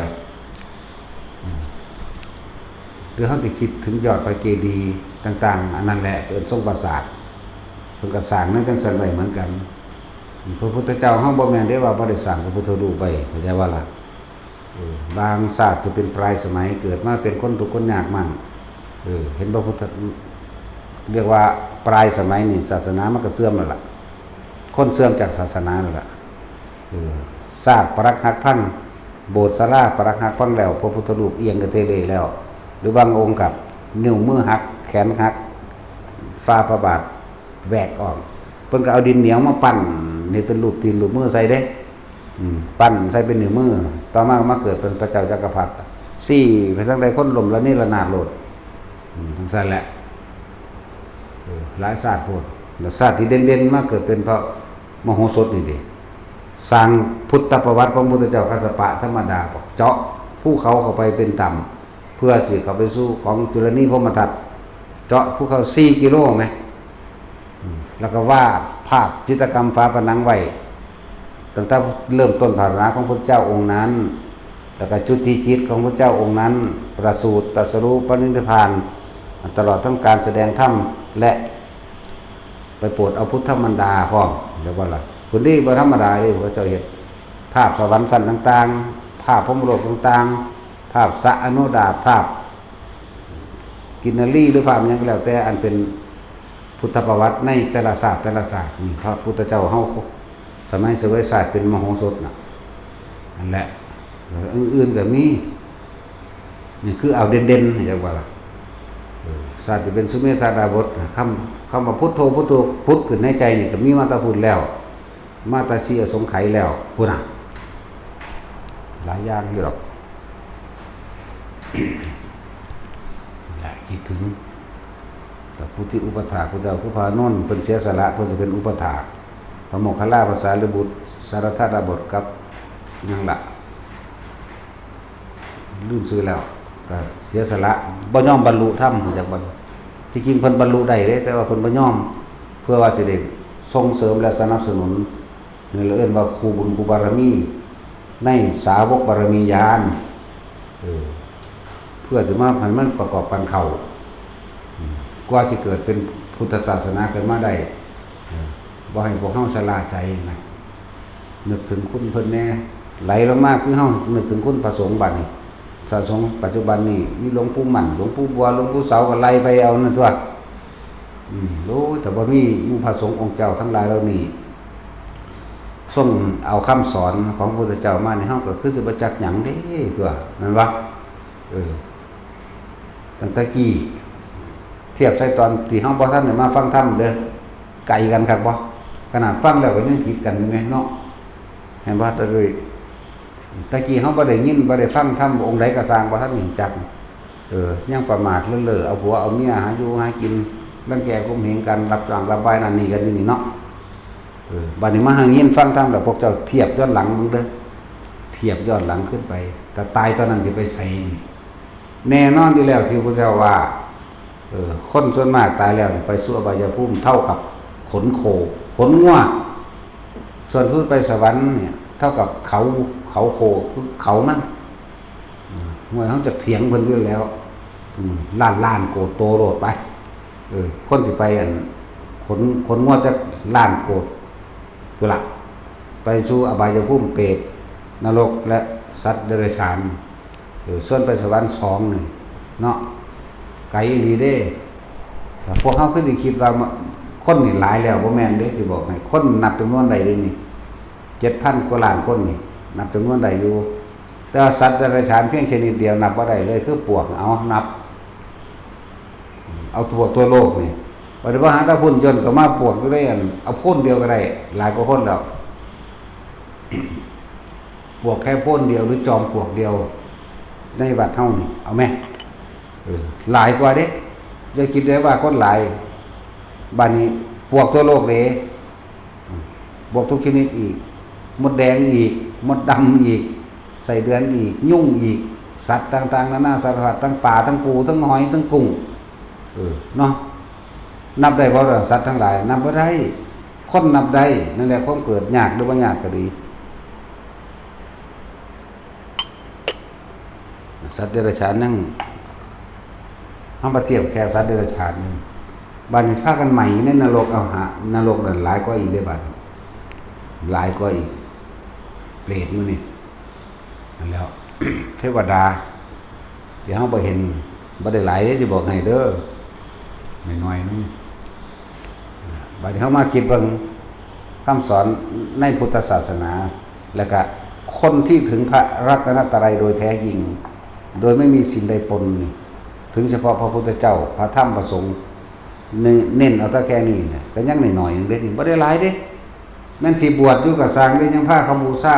อืม คือเฮาสิคิดถึงยอดพระเจดีย์ต่างๆ อันนั้นแหละ เอิ้นทรงปราสาท เพิ่นก็สร้างแนวจั่งซั้นไว้เหมือนกัน พระพุทธเจ้าเฮาบ่แม่นเด้ว่าบ่ได้สร้างพระพุทธรูปไว้ เข้าใจบ่ล่ะ เออ บางชาติที่เป็นปลายสมัย เกิดมาเป็นคนทุกข์คนยากมั่ง เออ เห็นพระพุทธ เรียกว่าปลายสมัยนี่ ศาสนามันก็เสื่อมแล้วล่ะ คนเสื่อมจากศาสนาแล้วล่ะ เออ ซากปรักหักพัง โบสถ์ศาลาปรักหักพังแล้ว พระพุทธรูปเอียงกระเทเรแล้ว หรือบางองค์กับนิ้วมือหัก แขนหัก ฝ่าพระบาทแหวกออก เพิ่นก็เอาดินเหนียวมาปั้นให้เป็นรูปตีนรูปมือใส่เด้ อืม ปั้นใส่เป็นนิ้วมือ ต่อมาก็มาเกิดเป็นพระเจ้าจักรพรรดิ ซี้ไปทางใดคนล้มละเนระนาดโลด อืม จั่งซั้นแหละ เออ หลายชาติโพด แล้วชาติที่เด่นๆมาเกิดเป็นพระมโหสถนี่เด้ สร้างพุทธประวัติของพุทธเจ้ากัสสปะธรรมดาบ่ เจาะภูเขาเข้าไปเป็นถ้ำ เพื่อสิเข้าไปสู่ของจุลนีพรหมทัต เจาะภูเขาสี่กิโลแหม อืม แล้วก็วาดภาพจิตรกรรมฝาผนังไว้ ตั้งแต่เริ่มต้นศาสนาของพระพุทธเจ้าองค์นั้น แล้วก็จุติจิตของพระเจ้าองค์นั้น ประสูติตรัสรู้ปรินิพพาน ตลอดทั้งการแสดงธรรม และไปโปรดเอาพุทธมารดาพร้อม เรียกว่าล่ะ พุ้นนี่บ่ธรรมดาเด้ พระเจ้าเฮ็ด ภาพสวรรค์ชั้นต่างๆ ภาพพรหมโลกต่างๆ ภาพสระอโนดาต ภาพกินนรี หรือภาพหยังก็แล้วแต่ อันเป็นพุทธประวัติในแต่ละชาติแต่ละชาติ นี่พระพุทธเจ้าเฮา สมัยเสวยชาติเป็นมโหสถน่ะ อันแหละ อื่นๆก็มี นี่คือเอาเด่นๆ เรียกว่าล่ะ เออ ชาติที่เป็นสุเมธาดาบสน่ะ คำ คำว่าพุทโธ พุทโธ ผุดขึ้นในใจนี่ก็มีมาแต่พุ้นแล้ว มาแต่ศรีอสงไขยแล้ว พุ้นน่ะ หลายอย่างอยู่ดอก และคิดถึง แต่ผู้ที่อุปถากพระเจ้าคือพระอานนท์เพิ่นเสียสละเพิ่นสิเป็นอุปถาก พระโมคคัลลา พระสารีบุตร สารัตถดาบสกับหยังล่ะ ลืมชื่อแล้ว ก็เสียสละ บ่ยอมบรรลุธรรม รู้จักบ่ ที่จริงเพิ่นบรรลุได้เด้ แต่ว่าเพิ่นบ่ยอม เพื่อว่าสิได้ส่งเสริมและสนับสนุน นี่เราเอิ้นว่าคู่บุญคู่บารมี ในสาวกบารมีญาณ เออ เพื่อจะมาให้มันประกอบกันเข้า อืม กว่าจะเกิดเป็นพุทธศาสนาขึ้นมาได้ เออ บ่ให้พวกเฮาชะล่าใจนะ นึกถึงคุณเพิ่นแหน่ ไหลลงมาคือเฮานึกถึงคุณพระสงฆ์บัดนี้ พระสงฆ์ปัจจุบันนี้มีหลวงปู่มั่น หลวงปู่บัว หลวงปู่เสา ก็ไล่ไปเอานั่นตั๊ว อืม โอ้ย แต่บ่มีหมู่พระสงฆ์องค์เจ้าทั้งหลายเหล่านี้ ทรงเอาคำสอนของพระพุทธเจ้ามานี่ เฮาก็คือสิบ่จักหยังเด้ตั๊ว แม่นบ่ เออ ตั้งแต่กี้ เทียบใส่ตอนที่เฮาบ่ทันได้มาฟังธรรมเด้อ ไกลกันคักบ่ ขนาดฟังแล้วก็ยังผิดกันอยู่แหมเนาะ แม่นบ่ แต่โดย แต่กี้เฮาบ่ได้ยิน บ่ได้ฟังธรรมองค์ใดก็ซ่าง บ่ทันรู้จัก เออ ยังประมาทเลินเล่อ เอาผัวเอาเมีย หาอยู่หากิน รังแกข่มเหงกัน รับจ้างรับใบายนั่นนี่กันอยู่นี่เนาะ เออ บัดนี้มาหังยินฟังธรรมแล้ว พวกเจ้าเทียบย้อนหลังเบิ่งเด้อ เทียบย้อนหลังขึ้นไป ถ้าตายตอนนั้นสิไปไสนี่ แน่นอนอยู่แล้วที่พระเจ้าว่า เออ คนส่วนมากตายแล้วนี่ไปสู่อบายภูมิเท่ากับขนโค ขนงัว ส่วนผู้ไปสวรรค์เนี่ย เท่ากับเขา เขาโค คือเขามัน อืม ห้วยเฮาจักเถียงเพิ่นอยู่แล้ว อืม ล้านล้านโกโตโลดไป เออ คนสิไปอัน ขน ขนงัวจักล้านโกดพุ้นละ ไปสู่อบายภูมิเปรต นรก และสัตว์เดรัจฉาน เออ ส่วนไปสวรรค์สองนี่เนาะ ไกลอีหลีเด้ พวกเฮาคือสิคิดว่าคนนี่หลายแล้ว บ่แม่นเด้ สิบอกให้ คนนับจำนวนได้เด้นี่ เจ็ดพันกว่าล้านคนนี่ นับจำนวนได้อยู่ แต่ว่าสัตว์เดรัจฉานเพียงชนิดเดียวนับบ่ได้เลย คือปวก เอานับ เอาทั่ว ทั่วโลกนี่ บ่ได้ว่าหาแต่พุ้น ย่นเข้ามาปวกอยู่ได้อัน เอาโพนเดียวก็ได้ หลายกว่าคนแล้ว ปวกแค่โพนเดียวหรือจอมปลวกเดียว ในวัดเฮานี่ เอาแม่ เออ หลายกว่าเด้ อย่าคิดได้ว่าคนหลาย บัดนี้ปวกทั่วโลกเด้ ปวกทุกชนิดอีก มดแดงอีก มดดำอีก ไส้เดือนอีก ยุงอีก สัตว์ต่างๆ นานาสารพัด ทั้งปลา ทั้งปู ทั้งหอย ทั้งกุ้ง เออ เนาะ นับได้บ่ล่ะ สัตว์ทั้งหลาย นับบ่ได้ คนนับได้ นั่นแหละ ความเกิด ยากหรือบ่ยากก็ดี สัตว์เดรัจฉานยัง เฮามาเทียบแค่สัตว์เดรัจฉานนี่ บัดนี้พากันไหม้อยู่ในนรก เอาหา นรกนั่นหลายกว่าอีกเด้บัดนี้ หลายกว่าอีก เปรตหมู่นี่ นั่นแหล้ว เทวดา ที่เฮาบ่เห็น บ่ได้หลายเด้ สิบอกให้เด้อ น้อยๆ นึง บัดนี้เฮามาคิดเบิ่งคำสอนในพุทธศาสนา แล้วก็คนที่ถึงพระรัตนตรัยโดยแท้จริง โดยไม่มีสิ่งใดปนนี่ ถึงเฉพาะพระพุทธเจ้า พระธรรม พระสงฆ์ เน้น เน้นเอาแต่แค่นี้เนี่ย ก็ยังน้อยๆ อย่างเด้นี่ บ่ได้หลายเด้ แม่นสิบวชอยู่ก็ซ่างเด้ ยังพาเขาบูชา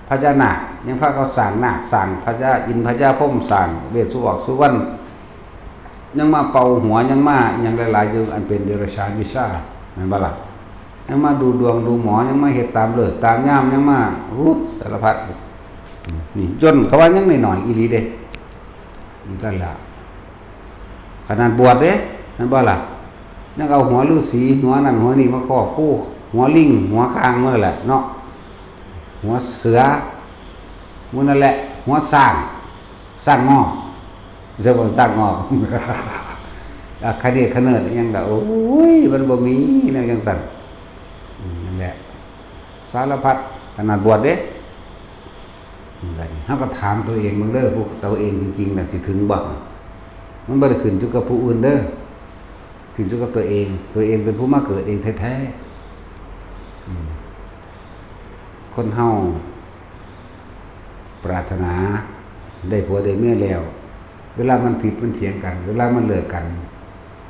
พญานาค ยังพาเขาสร้างนาค สร้างพญาอินทร์ พญาพรหม สร้างเวสสุวรรณ สุวรรณ ยังมาเป่าหัว ยังมาหยังหลายๆ อยู่ อันเป็นเดรัจฉานวิชา แม่นบ่ล่ะ ยังมาดูดวงดูหมอ ยังมาเฮ็ดตามฤกษ์ตามยาม ยังมา อู้ สารพัด นี่ ย่นเข้าว่ายังน้อยๆ อีหลีเด้ นั่นล่ะ ขนาดบวชเด้ แม่นบ่ล่ะ ยังเอาหัวฤาษี หัวนั่นหัวนี่มาครอบคู่ หัวลิง หัวข่างหมดนั่นแหละเนาะ หัวเสือ หมู่นั่นแหละ หัวช้าง ช้างงอก เรียกว่าช้างงอก อ่ะ ขะเนดขะเนิดอิหยังล่ะ โอ้ย มันบ่มีแนวจังซั่น อืม นั่นแหละ สารพัด ขนาดบวชเด้ อืม เฮาก็ถามตัวเองเบิ่งเด้อ พวกตัวเองจริงๆน่ะ สิถึงบ่ มันบ่ได้ขึ้นอยู่กับผู้อื่นเด้อ ขึ้นอยู่กับตัวเอง ตัวเองเป็นผู้มาเกิดเองแท้ๆ อืม คนเฮาปรารถนาได้ผัวได้เมียแล้ว เวลามันผิดมันเถียงกัน เวลามันเลิกกัน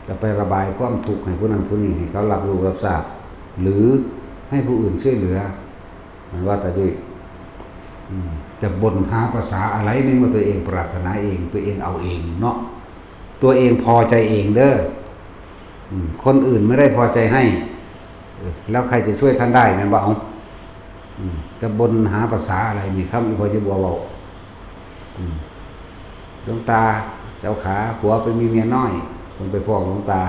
จะไประบายความทุกข์ให้ผู้นั้นผู้นี้ ให้เขารับรู้รับทราบ หรือให้ผู้อื่นช่วยเหลือ มันว่าแต่ด้วย อืม จะบ่นหาภาษาอะไรในเมื่อตัวเองปรารถนาเอง ตัวเองเอาเองเนาะ ตัวเองพอใจเองเด้อ อืม คนอื่นไม่ได้พอใจให้ เออ แล้วใครจะช่วยท่านได้ แม่นบ่ เอา อืม จะบ่นหาภาษาอะไรนี่ คำอีพ่อใหญ่บัวเว้า อืม หลวงตาเจ้าขา ผัวไปมีเมียน้อย เพิ่นไปฟ้องหลวงตา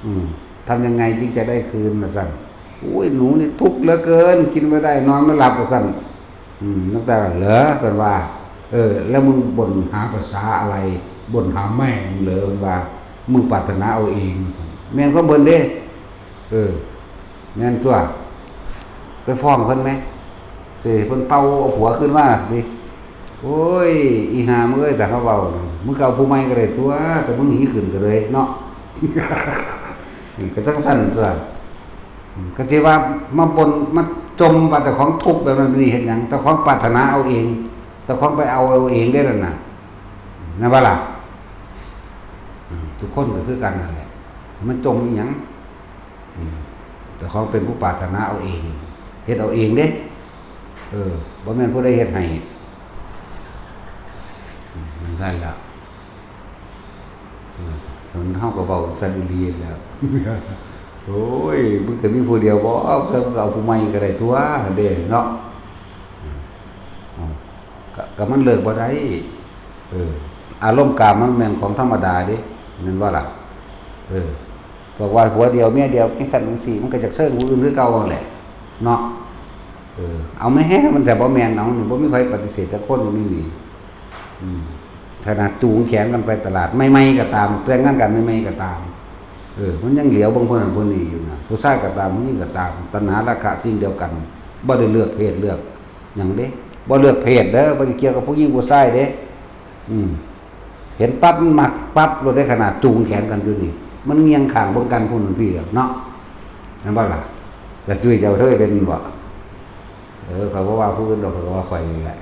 อืม ทำยังไงจึงจะได้คืน ว่าซั่น โอ้ย หนูนี่ทุกข์เหลือเกิน กินไม่ได้ นอนไม่หลับ ว่าซั่น อืม หลวงตา เหรอ เพิ่นว่า เออ แล้วมึงบ่นหาภาษาอะไร บ่นหาแม่มึงเหรอ เพิ่นว่า มึงปรารถนาเอาเอง แม่นความเพิ่นเด้ เออ แม่นตั๊ว ไปฟ้องเพิ่นแหม สิเพิ่นเป่าเอาผัวคืนมาติ โอ้ย อีห่ามึงเอ้ย แต่เขาเว้า มึงก็เอาผู้ใหม่ก็ได้ตั๊ว แต่มึงหนีขึ้นก็เลยเนาะ ก็จั่งซั่นตั๊ว ก็สิว่ามาบ่น มาจ่มว่าเจ้าของทุกข์แบบนั้นนี่เฮ็ดหยัง เจ้าของปรารถนาเอาเอง เจ้าของไปเอาเอาเองเด้นั่นน่ะ แม่นบ่ล่ะ อืม ทุกคนก็คือกันนั่นแหละ มันจ่มอีหยัง อืม เจ้าของเป็นผู้ปรารถนาเอาเอง เฮ็ดเอาเองเด้ เออ บ่แม่นผู้ใดเฮ็ดให้ อืม มันซั่นล่ะ อืม ส่วนเฮาก็เว้าซั่นอีหลีแหล้ว โอ้ย มึงก็มีผู้เดียวบ่ ซั่นมึงก็เอาผู้ใหม่ก็ได้ตั๊ว เด้เนาะ ก็มันเลิกบ่ได้ เออ อารมณ์กามมันแม่นของธรรมดาเด้ แม่นบ่ล่ะ เออ บอกว่าผัวเดียวเมียเดียวจังซั่นจังซี่ มันก็จักเซิงผู้อื่นคือเก่านั่นแหละ เนาะ เออ เอาแม่ มันแต่บ่แม่น เอานี่ บ่มีไผปฏิเสธจักคนอยู่ในนี่ อืม ขนาดจูงแขนกันไปตลาด ใหม่ๆก็ตาม แต่งงานกันใหม่ๆก็ตาม เออ มันยังเหลียวเบิ่งผู้นั้นผู้นี้อยู่นะ ผู้ชายก็ตาม ผู้หญิงก็ตาม ตัณหาราคะสิ่งเดียวกัน บ่ได้เลือกเพศเลือกหยังเด้ บ่เลือกเพศเด้อ บ่ได้เกี่ยวกับผู้หญิงผู้ชายเด้ อืม เห็นปั๊บมันมักปั๊บโลดเด้ ขนาดจูงแขนกันอยู่นี่ มันเงียงข้างเบิ่งกันผู้นั้นพี่แล้วเนาะ แม่นบ่ล่ะ แต่จุ้ยเจ้าเคยเป็นบ่ เออ ข้อยบ่ว่าผู้อื่นดอก ข้อยก็ว่าข้อยนี่แหละ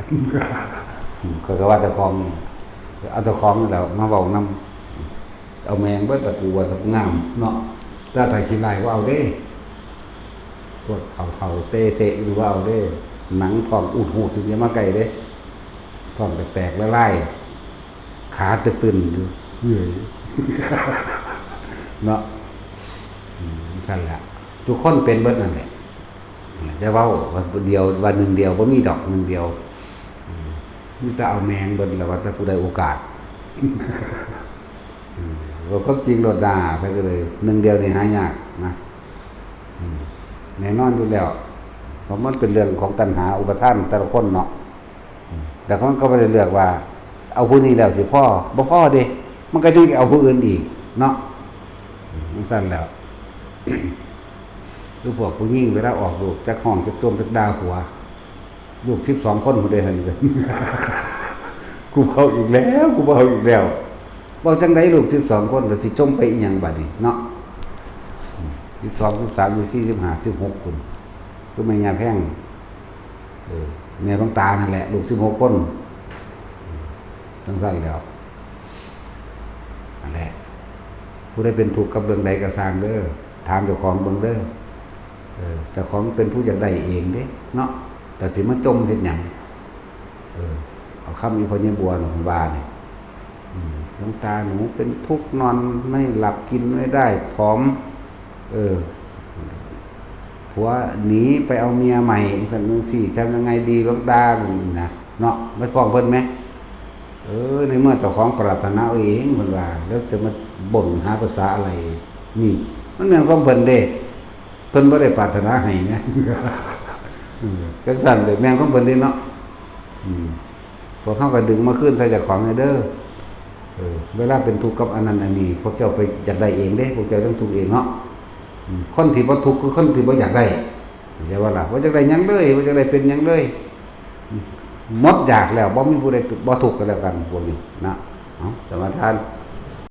อืม ข้อยก็ว่าเจ้าของนี่ เอาเจ้าของนี่แหละมาเว้านำ เอาแม่งเบิดละกูว่าจะงามเนาะ แต่ถ้าขี้ร้ายบ่เอาเด้ พวกเฒ่าๆเตะเสะอยู่บ่เอาเด้ หนังท้องอูดหูดอยู่อย่ามาใกล้เด้ ท้องแตกๆละลาย ขาตึกตึนอยู่ เฮ้ย เนาะ อืม ซั่นแหละ ทุกคนเป็นเบิดนั่นแหละ จะเว้าว่าเดียว ว่าหนึ่งเดียว บ่มีดอกหนึ่งเดียว อืม มีแต่เอาแม่งเบิดแล้วว่าแต่ผู้ใดโอกาส อืม ว่าความจริงโลดหน้าไปก็เลย หนึ่งเดียวนี่หายากนะ อืม แน่นอนอยู่แล้ว เพราะมันเป็นเรื่องของตัณหาอุปาทานแต่ละคนเนาะ อืม แต่มันก็บ่ได้เลือกว่า เอาผู้นี้แล้วสิพอ บ่พอเด้ มันก็ยังสิเอาผู้อื่นอีกเนาะ อืม จั่งซั่นแล้ว คือพวกผู้หญิงเวลาออกลูกจักฮ้องจักจ่มจักด่าผัว ลูกสิบสองคนพุ้นเด้ หั่น กูเว้าอีกแล้ว กูเว้าอีกแล้ว เว้าจั่งใดลูกสิบสองคน แล้วสิจ่มไปอีหยังบัดนี้เนาะ อืม สิบสอง สิบสาม สิบสี่ สิบห้า สิบหกพุ้น คือแม่ย่าแพง เออ แม่หลวงตานั่นแหละ ลูกสิบหกคน จั่งซั่นแล้ว นั่นแหละ ผู้ใดเป็นทุกข์กับเรื่องใดก็ซ่างเด้อ ถามเจ้าของเบิ่งเด้อ เออ เจ้าของเป็นผู้อยากได้เองเด้ เนาะ แต่สิมาจ่มเฮ็ดหยัง เออ เอาคำอีพ่อใหญ่บัวน่ะว่านี่ อืม หลวงตาหนูเป็นทุกข์นอนไม่หลับกินไม่ได้ผอม เออ ผัวหนีไปเอาเมียใหม่ จั่งซั่นจั่งซี้ ทำยังไงดีหลวงตา นี่นะ เนาะ ไปฟ้องเพิ่นไหม เออ ในเมื่อเจ้าของปรารถนาเอาเอง เพิ่นว่า แล้วจะมาบ่นหาภาษาอะไร นี่ มันแม่นของเพิ่นเด้ เพิ่นบ่ได้ปรารถนาให้นะ เออ จั่งซั่นเด้ แม่นของเพิ่นเด้เนาะ อืม พวกเฮาก็ดึงมาคืนใส่เจ้าของให้เด้อ เออ เวลาเป็นทุกข์กับอันนั้นอันนี้ พวกเจ้าไปอยากได้เองเด้ พวกเจ้าต้องทุกข์เองเนาะ อืม คนที่บ่ทุกข์คือคนที่บ่อยากได้ เข้าใจบ่ล่ะ บ่อยากได้หยังเลย บ่อยากได้เป็นหยังเลย อืม หมดอยากแล้ว บ่มีผู้ใดบ่ทุกข์ก็แล้วกัน พวกนี้นะ เอา สมาทาน